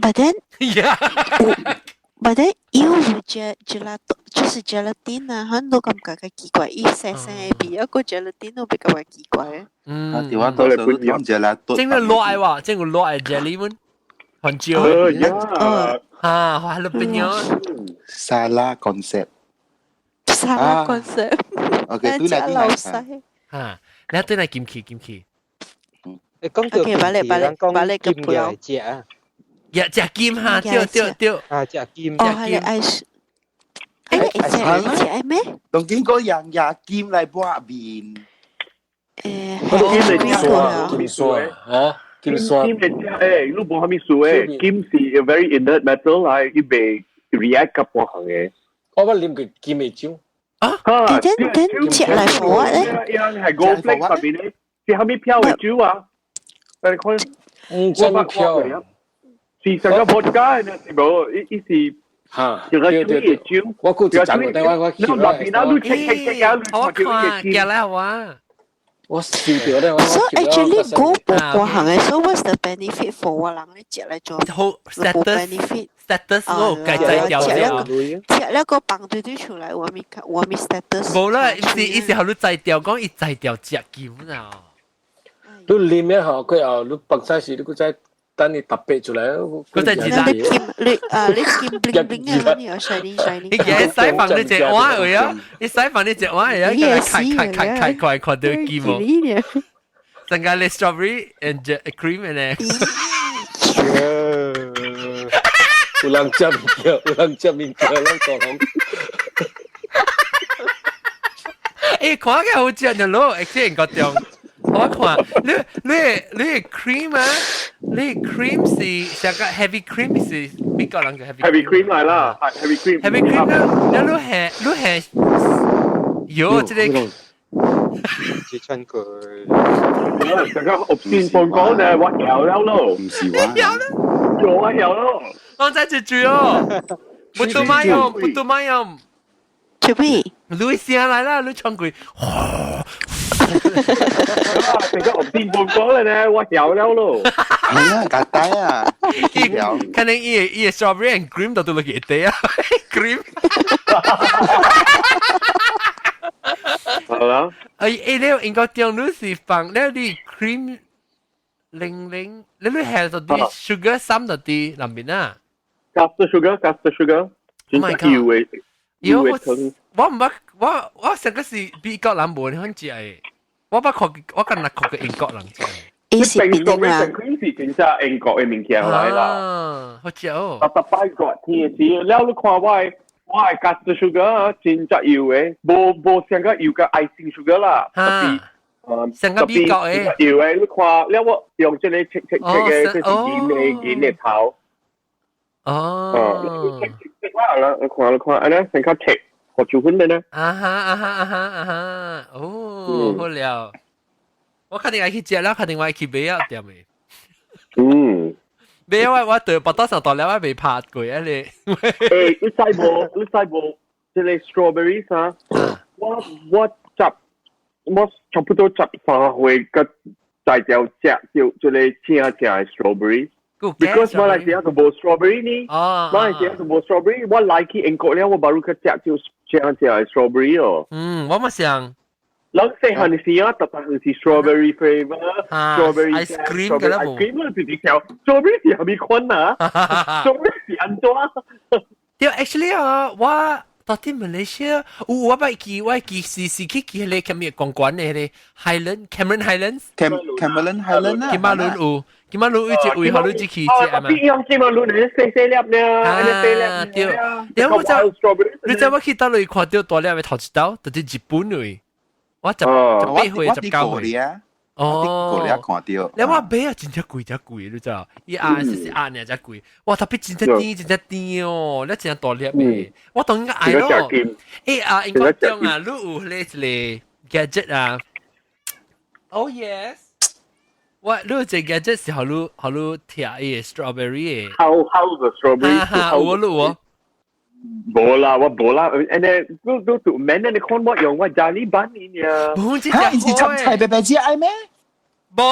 ？But then ，yeah。 But then 有 gelato 就是 gelatin 啊，很多感覺較奇怪，伊細細的味，一個 gelatin 都比較奇怪。嗯，啊，對我多數都講 gelato。整個落愛喎，整個落愛 jelly 們，番椒。哦，啊，哇，你變咗。沙拉 concept。沙拉 concept。 OK，對來對來。老細。啊，你對來金氣金氣。你講到金氣，人講金嘅食啊。呀，食金哈，對對對。啊，食金。哦，係愛食。哎，食食咩？當見個人也金來抹面。誒，金沙，金沙，啊，金沙。金嘅食誒，你無啥物事誒，金是 a very inert metal 來，伊袂 react 甲半項嘅。我捌啉過金的酒。啊？等等，食來火咧？係 gold flake 上面咧，是啥物飄的酒啊？你看，嗯，啥物飄？是上個國家嘅，是無？伊伊是。嚇，對對對，我估一陣，等我我你落邊啊，你切切切啊，你我看，寄來我。我收到咧，我 So actually 嗰無關行嘅，so what's the benefit for 我人咧食來做？好 status benefit status 我計仔掉咗。食了個放堆堆出來，我咪我咪 status。無啦，伊是伊是予你摘掉，講伊摘掉食金啊。你啉了後，過後你放晒時，你閣再等你特別出來，閣再一你金你啊，你金 bling bling 啊，你有 shiny shiny。你洗房你一碗而已，你洗房你一碗而已，開開開開開看到金哦。成個你 strawberry and cream 呢？有人食物件，有人食物件，攏大龍。欸，看起來好食呢咯，會見個中。我看你你你 cream 啊，你 cream 是上個 heavy cream 是美國人嘅 heavy heavy cream 來啦，heavy cream heavy cream 啦，你係你係有這個。是親佢。上個 obscene 報告呢，我曉了咯。唔是我。曉了。有啊曉咯。我在這住哦。不都買用，不都買用。做咩？你聲來啦，你唱句。成個 obscene 報告了呢，我曉了咯。係啊，簡單啊。可能伊伊 strawberry and cream 都都落去一堆啊，cream。好啦。哎哎，你應該將你是放你啲 cream 零零，你你係咗啲 sugar 三咗啲裏面啊？Caster sugar，caster sugar。 Oh my god！有我我毋捌我我上個是美國人無你食的，我捌看我敢若看過英國人食。伊是邊個人？ cream 是真正英國的物件來啦。好食哦。逐擺熱天時，了你看我的我的 caster sugar 真正油的，無無上個油個 icing sugar 啦。特別上個美國的油的，你看了我用這個切切切的，這是銀的銀的頭。哦。切切切啦，你看你看，按呢先較切，胡椒粉的呢。啊哈啊哈啊哈啊哈！哦，好了。我肯定愛去食啦，肯定我愛去買啊，點的。嗯。沒有我對巴多上大粒我未拍過啊你。誒，你知無？你知無？這個 strawberry 啥？我差不多13歲個在條食就這個正正的 strawberry。Because 馬來西亞都無 strawberry 呢，馬來西亞都無 strawberry，我來去英國了，我 baru 去食就正正的 strawberry 哦。嗯，我嘛想。人細漢的時啊，特別是 strawberry flavor，strawberry ice cream 嘅啦，ice cream 啦，直直條 strawberry 是啥物款啊？strawberry 是按怎？對，actually 啊，我到底馬來西亞，有我捌去，我記是去去彼個咩公關的彼個 Highland Cameron Highlands。 Cameron Highland 啊。金馬倫有，金馬倫有一位，予你去食嘛。邊用金馬倫你細細粒呢？啊，對。對，我就你知我去佗落看著大粒的頭一道，就是日本位。我18歲19歲。哦，我看著。你我買啊，真正貴，真貴，你知？伊啊是是啊，爾才貴。哇，特別真正甜，真正甜哦，你真正大粒的。我當應該愛咯。欸啊，應該講啊，你有彼一個 gadget 啊？Oh yes。我你有一個 gadget 是予你予你拆伊个 strawberry 的。 How the strawberry？哈哈，有你有。無啦，我無啦，and then 都都都免你看我用我家裡版呢呀。無，這嚇，是插菜白白只愛咩？無，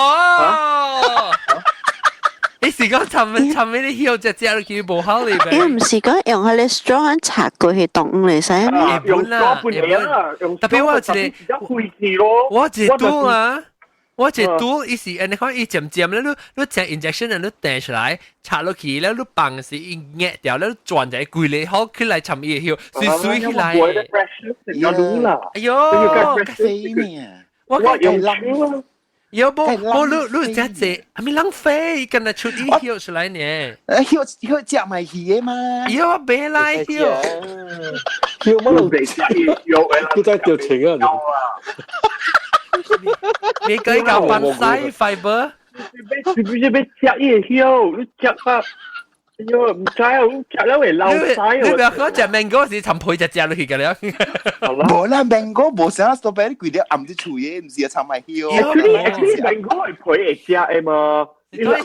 你是講尋尋咩？你曉只只去無好哩唄？伊毋是講用彼個 straw 插過去動嚟使咩？用 straw 半啊，特別我有一個，我一個拄啊。我一拄伊是，你看伊漸漸咧，你你食 injection 啊，你掟出來，插落去咧，你放時伊壓掉咧，你轉一個規個好起來尋伊個葉，水水起來。哎喲，我用有無無你你食這，係咪浪費？敢若出伊葉出來呢？誒，葉葉食咪去的嘛？葉我白來葉，葉乜路佢真係掉情啊！你計較笨西 fiber？你要食伊個葉，你食啊！哎喲，毋知啊，食了會流屎。你不要講食 mango 時，尋皮就食落去㗎了。無啦，mango 無啥 strawberry 規粒暗佇厝的，毋是啊，尋埋葉。 Actually mango 係皮會食的嘛？你食水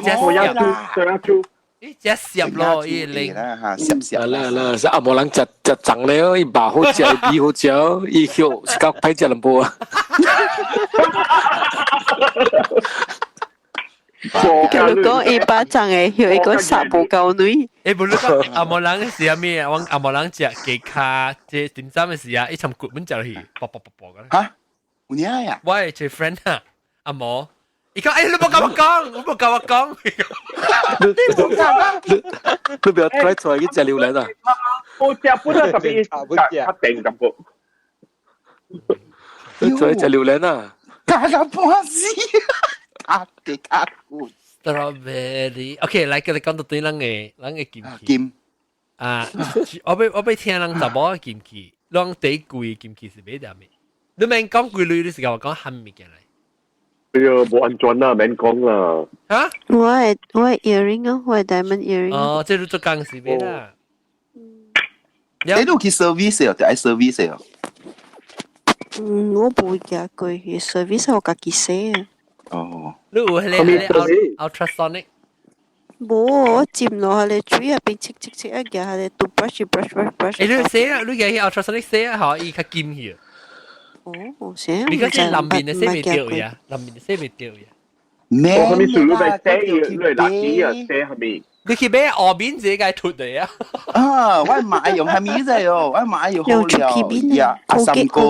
煮，水煮。伊食澀咯，伊零啦嚇，澀澀。啦啦，是阿無人食食髒了，伊肉好食，味好食，伊葉是較歹食淡薄啊。假如講伊把髒的葉，伊個殺無夠女。欸，無你講阿無人是啥物啊？阮阿無人食雞跤，這點心的時啊，伊參骨本食落去，啵啵啵啵個。嚇？有影呀？我的一個 friend 啊，阿無。伊講，欸，你無共我講，你無共我講。你無講啊？你不要 try 出來去食榴蓮啊！我食本啊，特別較定淡薄。你出來食榴蓮啊？加到半死，加嘅加骨。 Strawberry，OK，來，佮你講到對咱个咱个金器。金啊，我欲聽人查某的金器，攏第貴金器是買啥物？你免講幾鐳，你是共我講含物件來。哎喲，無安全啦，免講啦。嚇？我的 earring 哦，我的 diamond earring。哦，這你做工是買啦。你有去 service 哦，就愛 service 哦。嗯，我無行過去 service，我家己洗啊。哦。你有彼個 ultrasonic？無，我浸落彼個水入邊，切切切一夾，彼個 brush brush brush brush。欸，你洗啊？你舉去 ultrasonic 洗啊？吼，伊較金去。哦，行。你講這南面的洗袂著呀？南面的洗袂著呀？咩？我啥物事你欲洗，你垃圾啊，洗啥物？你去買後面這個脫的呀？啊，我買用啥物啫喲？我買用好了呀，阿三哥。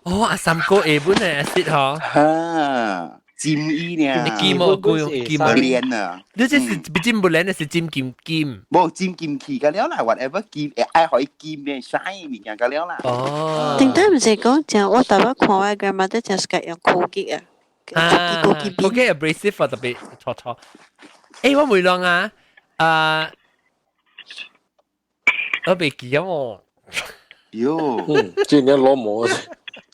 哦，阿三哥下本的是吼。哈，金衣呢？你金無金金鏈啊？你這是不金不鏈的是金金金。無金金器個了啦，whatever 金愛予伊金的 shine 物件個了啦。哦。頂底毋是講正，我逐擺看我 grandmother 正是用 Colgate 啊。啊，Colgate abrasive 啊，特別錯錯。欸，我問人啊，啊，我袂記啊喎。喲，嗯，這你攞毛。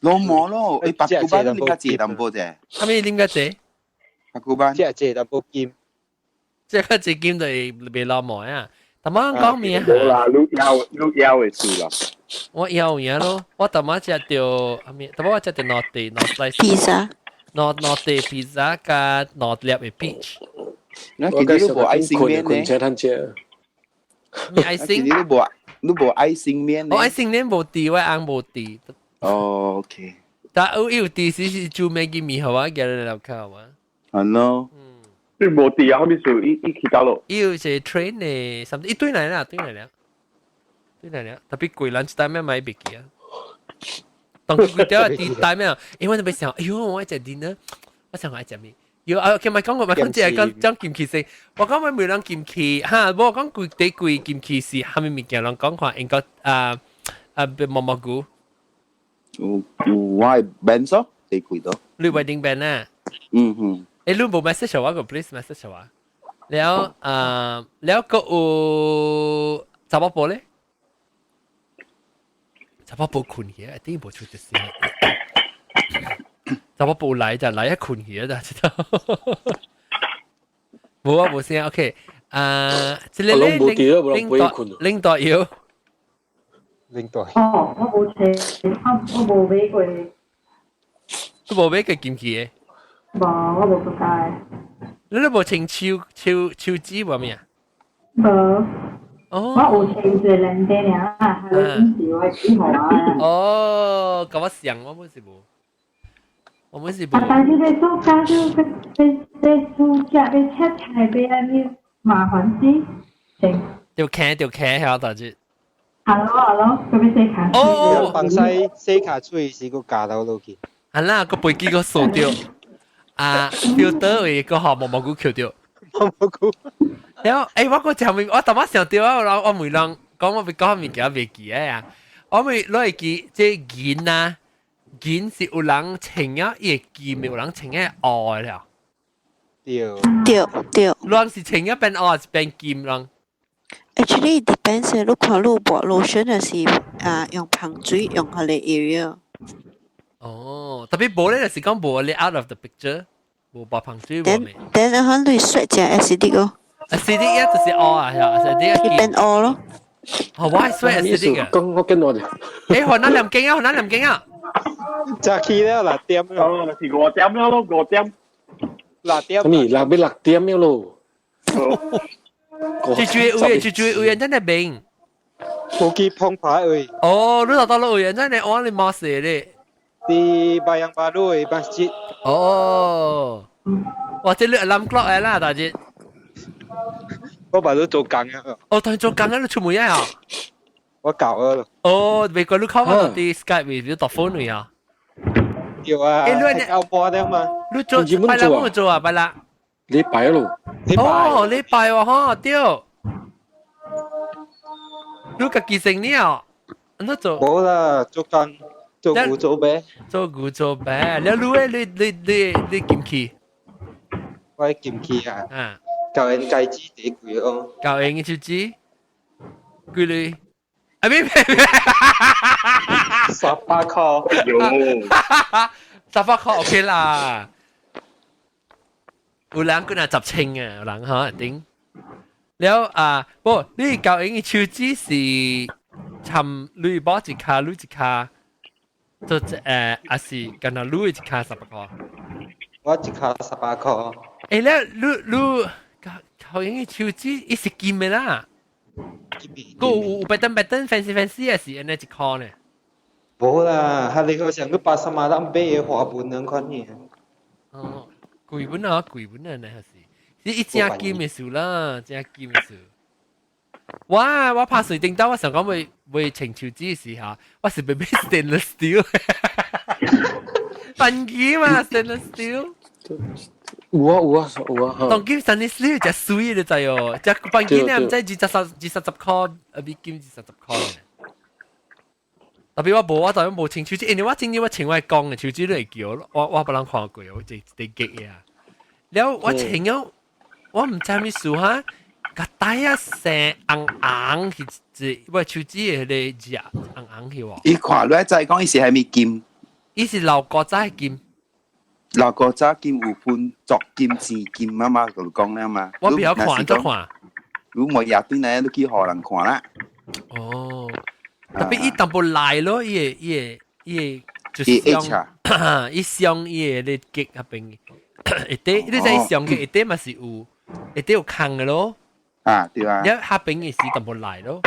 攞毛咯，欸，白古班啉較濟淡薄啫。啥物啉較濟？白古班。食濟淡薄金。食較濟金就會袂老毛啊。淡仔講咩啊？無啦，你枵你枵的事啦。我枵有影咯，我淡仔食著啥物？淡仔我食著兩塊兩 slice。披薩。兩兩塊披薩佮兩粒的 peach。那其實你無愛心麵呢？車趁車。咩愛心？你無你無愛心麵我愛心麵無佇，我翁無佇。哦，OK。但有有佇時是煮 Maggi 麵予我，寄來樓跤啊。係咯。你無佇啊？後面數伊伊去倒咯。伊有一個 train 的，什麼？伊對來啦，對來了，對來了。特別貴，人一單咩買袂記啊。當佢規條佇單咩？因為我特別想，哎喲，我愛食 dinner，我想愛食咩？有啊，佢咪講過，咪講這個講講金器先。我講我每人金器哈，我講貴第貴金器是蝦米物件？人講看應該啊啊毛毛菇。有有我係 band 咯，第貴多。你 wedding band 啊？嗯哼。誒，你無 message 我個 please message 我。了啊，了個有查某婆咧？查某婆困去，一定無出得聲。查某婆來就來一困去啊，知道？無啊，無聲，OK。啊，這個咧領導有。領導。哦，我無揣，我我無買過。你無買過金器的？無，我無出街。你都無穿手手手指無咩啊？無。哦。我有穿一個鏈帶爾啦，彼個是我指予我。哦，佮我像，我本是無，我本是無。啊，但是欲煮家就欲欲欲煮食，欲切菜，欲按呢麻煩死。就騎就騎曉大只。 Hello hello，佢欲洗跤。哦，放西洗跤喙時閣咬到落去。係啦，個飛機個掃掉，啊，filter 位個項毛毛菇扣掉。毛毛菇。然後，誒，我個前面我頭先想到啊，我我問人講我欲講物件袂記得啊，我咪攞會記這銀啊，銀是有人穿啊，伊會金，有人穿啊烏了。對。對對。人是穿啊變烏，還是變金人？ Actually depends，你看你抹 lotion 還是啊用香水用彼個 area。哦，特別無咧，就是講無你 out of the picture，無抹香水無咩。等等可你 sweat 只 acidic 哦。 acidic 一就是烏啊，係 acidic 變烏咯。哦，我係 sweat acidic 啊。講我跟我就。誒，河南南京啊，河南南京啊。早起了六點。哦，是5點了咯，5點。 6點。什麼？六欲6點了咯。最主要位，最主要位真係明。無去澎湃位。哦，你到到位真係我你冇事咧。佇 Bayan Baru 的 masjid。哦。哇！這你 alarm clock 來啦，大姐。我把你做工啊。哦，但係做工啊，你出門啊？我搞啊。哦，美國你靠我啲 Skype 你讀 phone 啊？對啊。誒，你搞波了嘛？你做拜六冇做啊？拜六。禮拜咯。哦，禮拜喎，嗬，對。你家己成了，你做？無啦，做工做牛做馬。做牛做馬，你你你你你你金器？我金器啊。啊。舊人戒指幾貴哦？舊人嘅手指幾鐳？啊別別別！ 18塊。喲。18塊 OK 啦。有人幾若10千啊，有人吼頂。了啊，不，你舊人嘅手指是參你某一跤，你一跤，做誒，還是干焦你一跤18塊？我一跤18塊。誒，你你你舊人嘅手指，伊是金的啦。個有有 pattern pattern fancy fancy 還是按呢一箍呢？無啦，哈你好像去巴沙馬蘭買的花紋兩款爾。哦，貴本啊，貴本啊，那還是。是一正金的數啦，正金的數。我我拍水頂到，我想講欲欲穿手指時候，我是欲買 stainless steel。笨機嘛，stainless steel。有啊有啊有啊。當今 stainless steel 真水你知哦，這笨機呢毋知二十三二三十塊，啊美金二三十塊。特別我無，我當然無穿手指，因為我真正我穿我講的手指都會叫，我我別人看過，我一一個啊。了我穿咗。我毋知咩事哈，個帶啊生紅紅去，我手指的彼個字紅紅去喎。伊看落來講，伊是蝦米金？伊是老古早的金。老古早金有分足金、錢金啊嘛，就講了嘛。我比較看做看。如果無夜對呢，你去予人看啦。哦，特別伊淡薄來咯，伊個伊個伊個就是上，伊上伊個咧結那邊，一塊，你知伊上嘅一塊嘛是有。會啲有空嘅咯。啊，對啊。一下邊嘅時就冇來咯。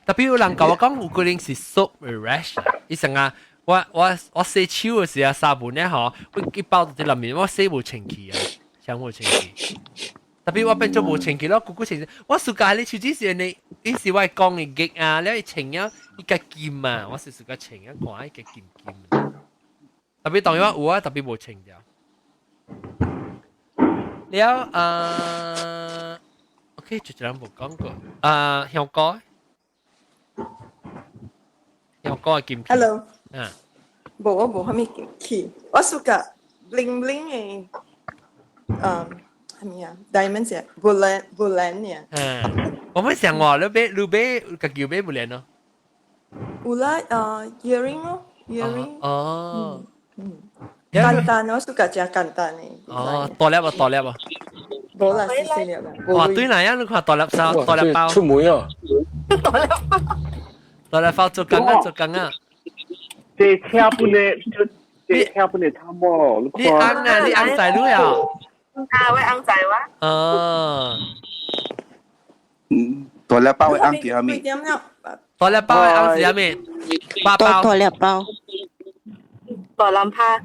特別有人共我講，有可能是 soap rash，伊成啊，我洗手嘅時啊，紗布呢嗬，我一包佇內面，我洗無清氣啊，想無清氣。特別我變做無清氣咯，久久清氣。我暑假你手指是呢，伊是我講嘅熱啊，了伊穿啊，伊較金啊，我是暑假穿啊，看伊較金金。特別當然我有啊，特別無穿掉。了啊，OK，就這樣無講過。啊，香港，香港嘅金器。 Hello。啊。無，我無啥物金器，我暑假 bling bling 嘅，係咪啊？Diamond 啫，bullion bullion 呢？嗯，我們想話你買家己買 bullion 咯。有啦，earring 咯，earring。哦。嗯。簡單，我暑假真簡單嘅。哦，大粒啊，大粒啊。無啦，細細粒啦。哇，對啦，呀，你看大粒衫，大粒包。出門啊！大粒包，大粒包做工啊，做工啊。這車本的，這車本的差無？你翁啊，你翁仔女啊？啊，我翁仔我。哦。嗯，大粒包的翁叫啥物？大粒包的翁是啥物？包包。大粒包。大藍趴。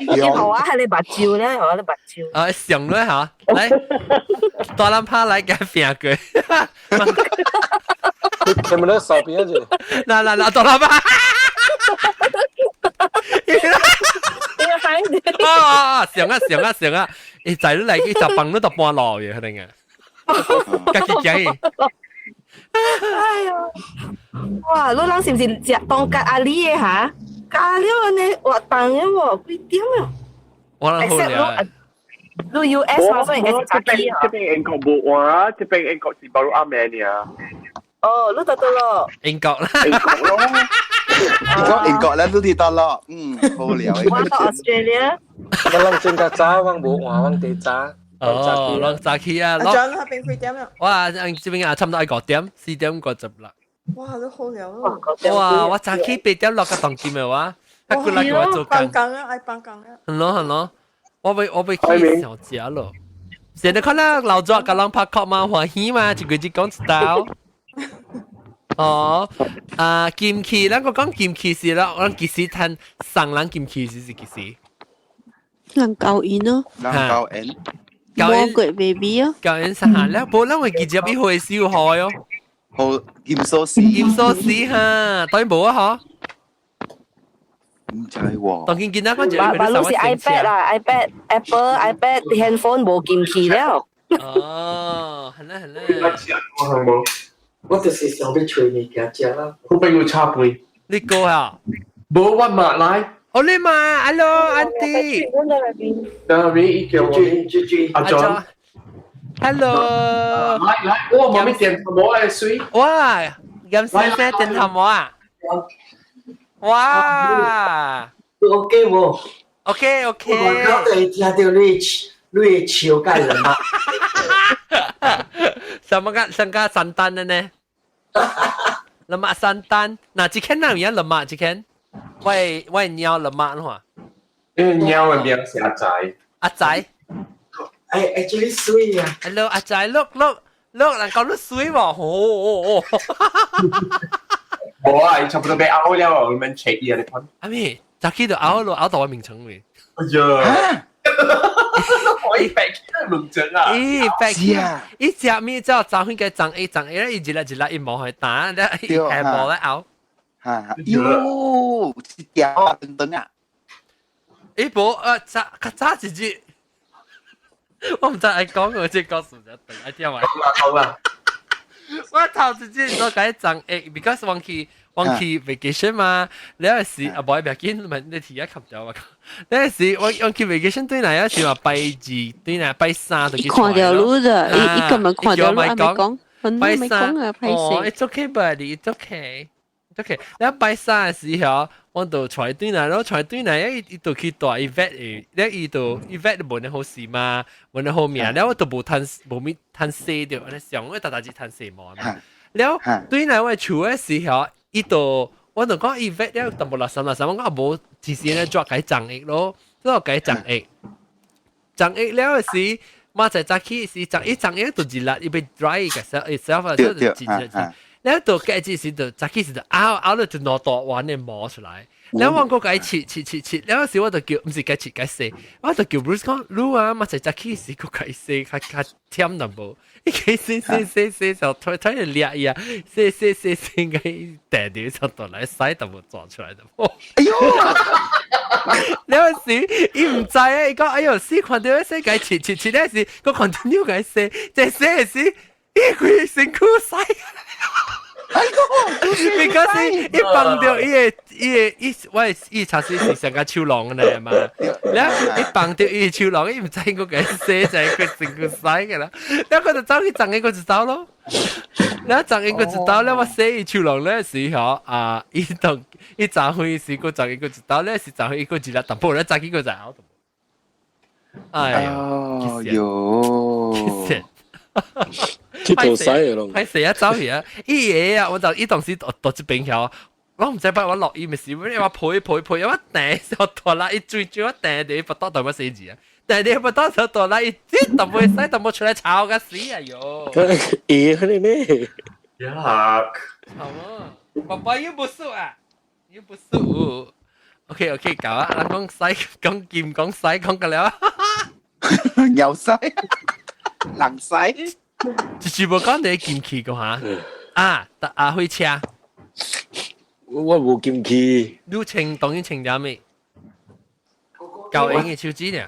你好啊，係你目睭咧，我你目睭。啊，上咧嚇，來，大藍趴來給拼過。你們咧手邊啫。嗱嗱嗱，大藍趴。啊，上啊上啊上啊！伊仔女來去食飯，你都搬落去，可能啊。家己講。哎呀！哇，你人是毋是食當咖喱的哈？咖喱安呢活動的喎，幾點啊？我人好了。你 US 嘛，所以應該是早起這邊英國無換，這邊英國是 baru 暗暝爾。哦，你到倒咯？英國啦。英國咯。英國英國咧，你佇倒咯？嗯，好了。我到 Australia。我人真較早，我無換，我第早。哦，落早起啊！阿張那邊幾點啊？哇，這邊啊，差唔多愛5點，4點50啦。哇，都好了咯！哇，我早起8點落個當金的哇，啊，過來給我做工。放工啊，愛放工啊。係咯係咯，我欲去上食咯。現在看啦，老早共人拍殼嘛，歡喜嘛，一個字講一道。哦，啊，金器，咱個講金器是啦，我幾時趁送人金器是幾時？人交緣咯。人交緣。魔鬼 baby 哦，教人啥了？無咱會記接伊回收好喲。好金鎖匙，金鎖匙哈，當然無啊嗬。毋知喎。當今囡仔講就把攏是 iPad 啦，iPad、Apple、iPad、handphone 無金器了。哦，係啦係啦。我無，我就是想欲揣物件食啦。我朋友插杯。你過啊？無我嘛來。哦你嘛，Hello，Auntie。那邊伊叫我阿 John。 Hello。來來，我媽咪電頭毛來水。哇，咁先生電頭毛啊？哇，OK 無？OK OK。我剛才聽到你你笑甲人嘛。什麼個什個 santan 的呢？lemak santan，嗱，這間哪有 lemak 這間？我貓 lemak 的話。因為貓的名是阿仔。阿仔。哎哎，這裡水啊！Hello，阿仔，look look look，人講你水無？哦哦哦。無啊，伊差不多欲拗了，我們 check 伊啊，你看。阿咪，早起就拗咯，拗到我眠床裏。哎呀！我一白起來兩層啊！咦，白起啊！伊食物之後，早應該長 A 長 A，伊一粒一粒伊無去打，伊下無咧拗。嚇！喲，一條長長啊！伊無早較早一日，我毋知愛講，我這講數就對，愛聽嘛。好啦，我頭一日都共伊長 A，because 我去 vacation 嘛，了時啊無要緊，咪你提一冚掉我。了時我去 vacation 對來啊是話拜二對來拜三就去。看到你咋？伊根本看到你，還沒講，拜三啊，哦，It's okay, buddy, it's okay, it's okay。了拜三的時候，我就揣轉來咯，揣轉來，伊伊就去帶伊 vet 的，了伊就伊 vet 無呢好事嘛，無呢好命，了我就無趁無咪趁洗著，按呢上我逐逐日趁洗毛嘛。了轉來我厝的時候，伊就我我就講伊 wet 了淡薄垃圾垃圾，我講無，其實咧抓解長液咯，這個解長液，長液了時，馬仔早起時長一長液就熱啦，伊被 dry 個 itself 啊，就熱熱。了就計這時就早起時就拗拗了就攞大碗的毛出來。了我閣共切切切切，了時我就叫，毋是共切共洗，我就叫 Bruce 講，你啊，嘛就早起時閣共洗，較較忝淡薄，伊去洗洗洗洗就推推嚟掠伊啊，洗洗洗洗個掟掉就倒來洗淡薄抓出來的。哎喲！了時伊毋知啊，伊講哎喲，死看著洗共切切切了時，閣 continue 共洗，這洗的時，伊規身軀洗。哎喲！ because 伊放著伊个伊个伊，我伊查水是上個手籠咧嘛，了伊放著伊個手籠，伊毋知閣共洗就佢身軀洗個啦，了佢就走去髒伊個就走咯，了髒伊個就走了，我洗伊手籠咧時候啊，伊當伊早回時個髒伊個就走咧，是早回伊個一粒淡薄咧，早起個就拗。哎喲，喲。鐵頭洗咯，歹勢啊，走去啊！伊個啊，我就伊當時到到這邊曉，我毋知擺我落雨咪是，我抱抱抱，我掟小拖拉，伊追追我掟佇腹肚台我死字啊！掟佇腹肚小拖拉，伊這淡薄使淡薄出來吵甲死啊喲！會可能呢？ Yuck！好啊，爸爸又不輸啊，又不輸。OK OK，搞啊，人講洗講劍講洗講個了。又洗，人洗。就是無講你金器個嚇，啊，啊火車，我無金器。你穿當然穿咗咩？舊型嘅手指呢？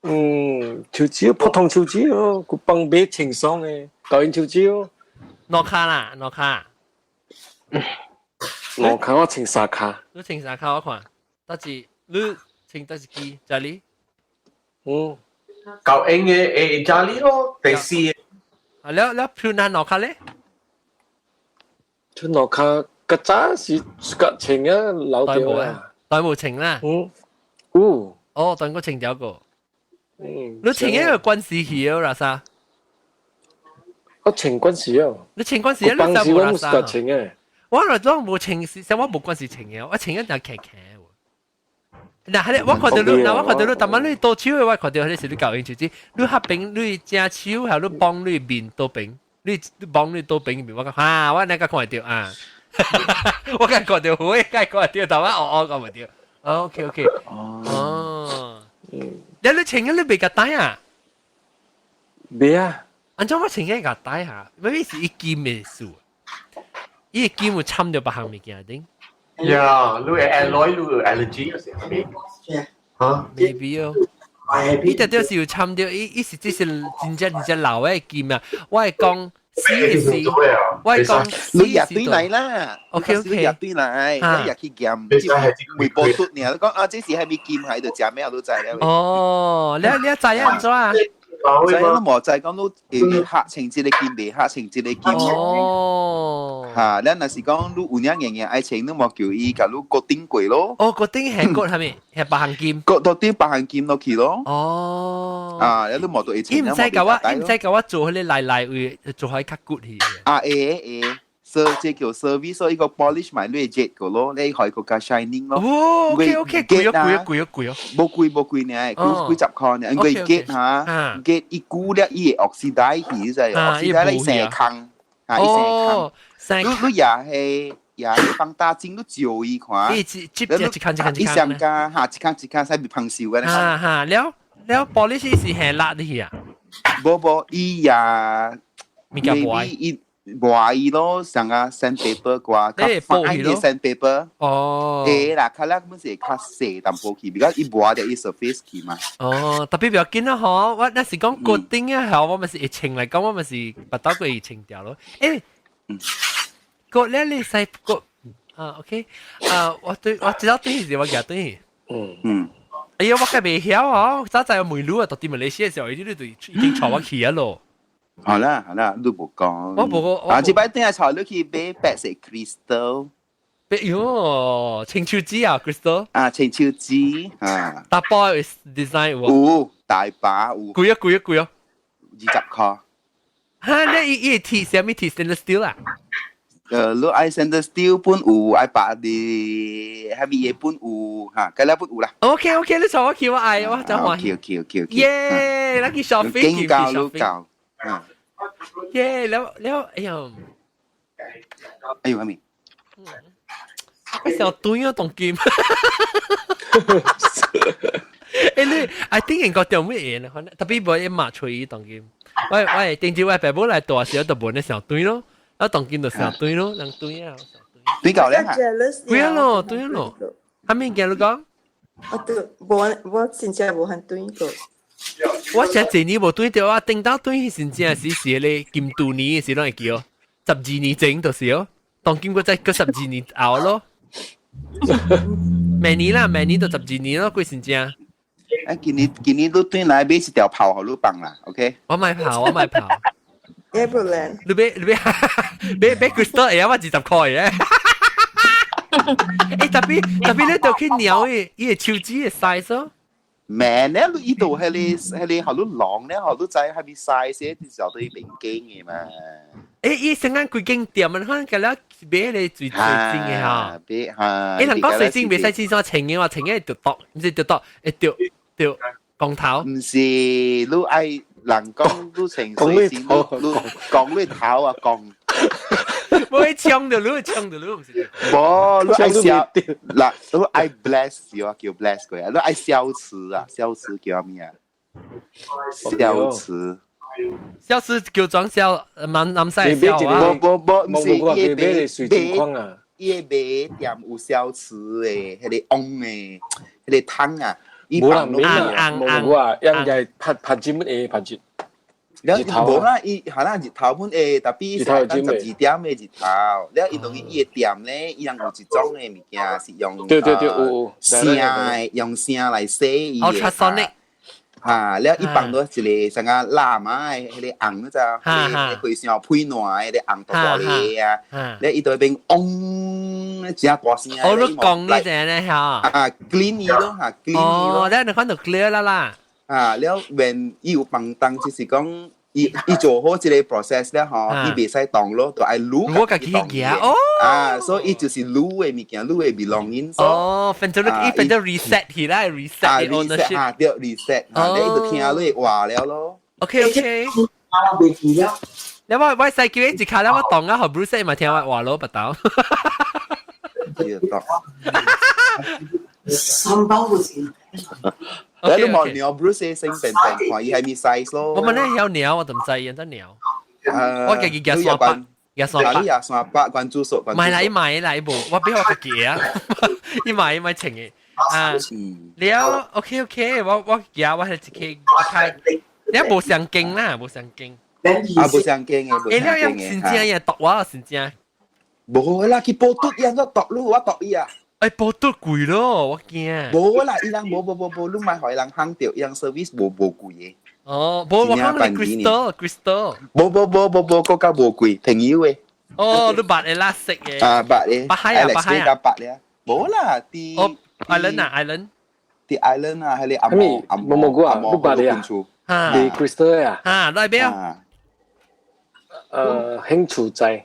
嗯，手指普通手指咯，佢幫買清爽嘅舊型手指咯。兩跤啦，兩跤。兩跤我穿三跤。你穿三跤我看，得是你穿得一支，這裡。嗯。舊型嘅誒，這裡咯，第四。啊，了了，漂哪兩跤咧？出兩跤，較早是較穿啊，老掉啊。代無穿啦。嗯。有。哦，當個穿掉個。嗯。你穿一個軍事鞋啦啥？我穿軍事哦。你穿軍事，你就無啦啥？我穿嘅。我來講無穿，是我無關事穿嘅，我穿一條騎騎。嗱，係我看到你，嗱我看到你，但係你倒手嘅，我看到你是你舊型手指，你合邊你正手，還你幫你面倒邊，你幫你倒邊面，我講啊，我那個看到啊，我梗看到，我梗看到，但我哦哦講唔到。OK OK，哦，你你穿嘅你未夾帶啊？未啊？按怎我穿嘅夾帶嚇？maybe 是伊金嘅數，伊金有摻著別項物件頂。 Yeah，你會 alloy，你有 allergy 有時候。嚇？Maybe 哦。伊特就是有摻著，伊伊是這是真正真正老的金啊！我會講死是，我會講你入對嚟啦，OK OK，你入對嚟，你入去驗，微波嘟呢？你講啊，這是係咪金喺度食咩我都知啦。哦，你你知影怎啊？知影都無知講你會黑穿這個金，袂黑穿這個金。哦。嚇，咱若是講你有影硬硬愛穿，你無叫伊共你固定過咯。哦，固定係骨係咪？係別項金。固到底別項金落去咯。哦。啊，你無都會穿。伊毋使共我，伊毋使共我做彼个來來位，做開較骨去。啊，會會，所這叫 service，所以個 polish 買你 jet 個咯，你可以個加 shining 咯。哦，OK OK，貴哦貴哦貴哦貴哦。無貴無貴呢，幾幾十塊呢，因為 get 嚇，get 伊久了伊會 oxidize 去，就係 oxidize 伊成空，啊伊成空。你你也係也係放大鏡，你照伊看。伊接接一空一空一空。伊上加嚇一空一空使變芳秀嘅。哈哈，了了玻璃是是係辣的去啊？無無，伊也物件無愛。伊磨伊咯，像啊 sandpaper 啩，較 fine 嘅 sandpaper。哦。會啦，較叻本是較細淡薄去，比較伊磨著伊 surface 去嘛。哦，特別不要緊啦，嗬！我那是講固定啊，嗬，我咪是疫情嚟講，我咪是拔刀過疫情掉咯。誒，個咧你使個啊，OK，啊，我對我知道對是我夾對。嗯嗯。哎呀，我計未曉哦，早在問路啊，到底馬來西亞時候，伊就已經帶我去啊咯。好啦好啦，你無講。我無講。啊，這擺等下帶你去買白色 crystal。白喲，穿手指啊，crystal。啊，穿手指啊。大包 design 有。有大把有。貴啊貴啊貴啊！ 20塊。哈，你伊伊鐵啥物鐵 stainless steel 啊？你愛 stainless steel 本有，愛白的，係咪嘢本有嚇？計啦本有啦。 OK OK，你坐我橋我愛我就歡喜。 OK。耶！咱去 shopping。經教都教。耶！了了，哎呀！哎呦，媽咪。我想對啊，當金。欸，你 I think 應該掉乜嘢呢？特別無一馬吹當金。喂喂，頂住我爸母來大時，就無咧想對咯。啊，當金就想對咯，人對啊。對夠咧。對啊咯，對咯。哈物件你講？我都無，我真正無很對過。我成一年無對到啊，頂到對是真正是是咧金度年時攏會記哦，12年前就是哦，當今過再過12年後咯。每年啦，每年都十二年咯，幾時正？啊，今年你轉來買一條炮，予你放啦，OK？我買炮，我買炮。 Everland。你買 crystal 會啊？我20塊嘅。欸，特別你就去量伊伊个手指嘅 size 哦。咩咧？你依度係你係你學你量咧，學你知係咪 size，你就對明鏡嘅嘛。欸，伊成間規間店啊，可能個了買咧最最精嘅嚇。買嚇。欸，人講水晶袂使先說穿嘅話，穿嘅就剁，毋是就剁，會掉掉光頭。毋是，你愛人講你穿水晶，你講你頭啊講。無會搶到你，搶到你毋是。無，你愛消嗱，你愛 bless 啊，叫 bless 佢啊，你愛消磁啊，消磁叫咩啊？消磁。消磁叫裝消，蠻蠻使消啊。無無無，毋是伊買水晶礦啊。伊個賣店有消磁的，彼個翁的，彼個湯啊。無啦，沒啦，無啊，應該拍拍針乜嘢拍針。了無啦，伊下啦日頭本會，特別是等12點的日頭。了伊當伊個店咧，伊人有一種的物件是用對對對，有聲的，用聲來洗伊。 Ultrasonic。哈，了伊放落一個啥個喇嘛的，彼個紅嗰只，彼個和尚配暖的，彼個紅大大個啊，了伊就變嗡，真大聲。哦，你講呢隻咧嚇？啊，clean 伊咯嚇，clean 伊咯。哦，了你看就 clear 啦啦。啊，了when 伊有放當，就是講伊伊做好這個 process 了吼，伊袂使動咯，就愛滷。我家己去哦。啊，所以伊就是滷的物件，滷的 belonging。哦，反正伊反正 reset 起來，reset ownership。啊，對，reset，啊，你就聽你話了咯。 OK OK。啊，未記了。你我細叫一卡了，我當啊，和 Bruce 嘛聽我話咯，不到。三包不是。你都望鳥 Bruce 成平平，看伊係咩 size 咯。我問你有鳥，我就唔知，有得鳥。我家己夾三百，夾三百。你廿三百關注數。唔係啦，伊買啦，伊無，我俾我家己啊。伊買伊買穿嘅。啊，了 OK OK，我夾我係一個開，你無相經啦，無相經。啊，無相經嘅，無相經嘅。欸，你真正嘢度我，真正。無啦，去報嘟伊安怎度你，我度伊啊。欸，報嘟貴咯，我驚。無啦，伊人無無無無，你莫予伊人烘著，伊人 service 無無貴嘅。哦，無我講你 crystal crystal。無無無無無，閣較無貴，朋友嘅。哦，你捌的啦，識嘅。啊，捌的。捌海啊，捌海啊。捌咧。無啦，佇。哦，island 啊，island。佇 island 啊，彼個阿毛阿毛毛菇啊，你捌的啊？佇 crystal 啊。啊，來邊啊？興厝仔。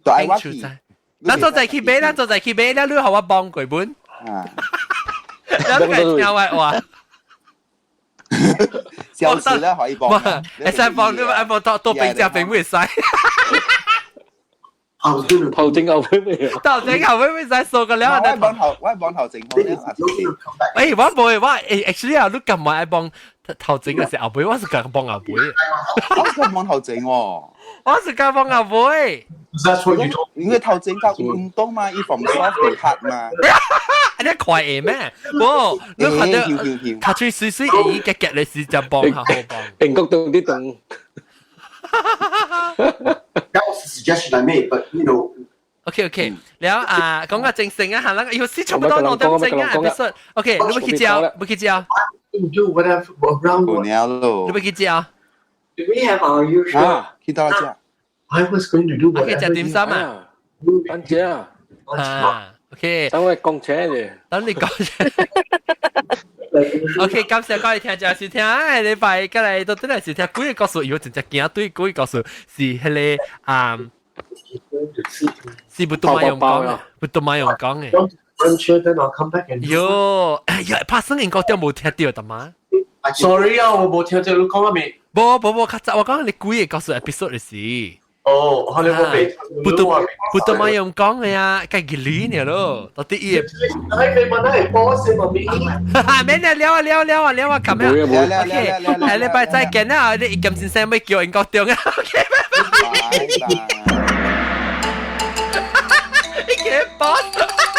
興厝仔。咱做在去買，咱做在去買，了你予我幫過本。啊！你個聽我話。笑死啦，可以幫。會使幫你，愛幫到到邊只邊會使。頭前後尾未？頭前後尾未使數個了。我幫頭，我幫頭前好了。欸，我無，我欸，actually 啊，你咁埋愛幫頭前還是後尾？我是講幫後尾。我是幫頭前喎。我是講幫後尾。因為頭前較運動嘛，伊防 soft 會黑嘛。你快會咩？無，你看到卡喙水水會夾夾的時就幫較好幫。英國動啲動。 That was a suggestion I made, but you know. OK OK，了啊，講個正性啊，嚇，咱要是差不多2點鐘啊，episode。OK，你欲去食？欲去食？Do whatever around. 無了咯。你欲去食？Do we have our usual？啊，去倒食？ I was going to do ？OK，食點心啊？等陣啊。啊，OK。等我講車咧。等你講車。OK，感謝各位聽眾收聽，下禮拜過來到這來收聽鬼個故事，有真正驚對鬼故事是彼個啊。是不都馬用講嘅，不都馬用講嘅。 I'm sure then I'll come back and 喲，哎呀，拍生英國都冇聽到，大媽。 Sorry 啊，我冇聽到你講咩。無無無，較早我講你幾個故事 episode 嘅時。哦，可能我未。不都不都馬用講嘅呀，計幾年咯，到底伊。哎，你問係 boss 嘛？免啦，了啊了了啊了啊，咁樣。OK，下禮拜再見啦，你金先生要叫英國中啊。OK，拜拜。你叫 boss。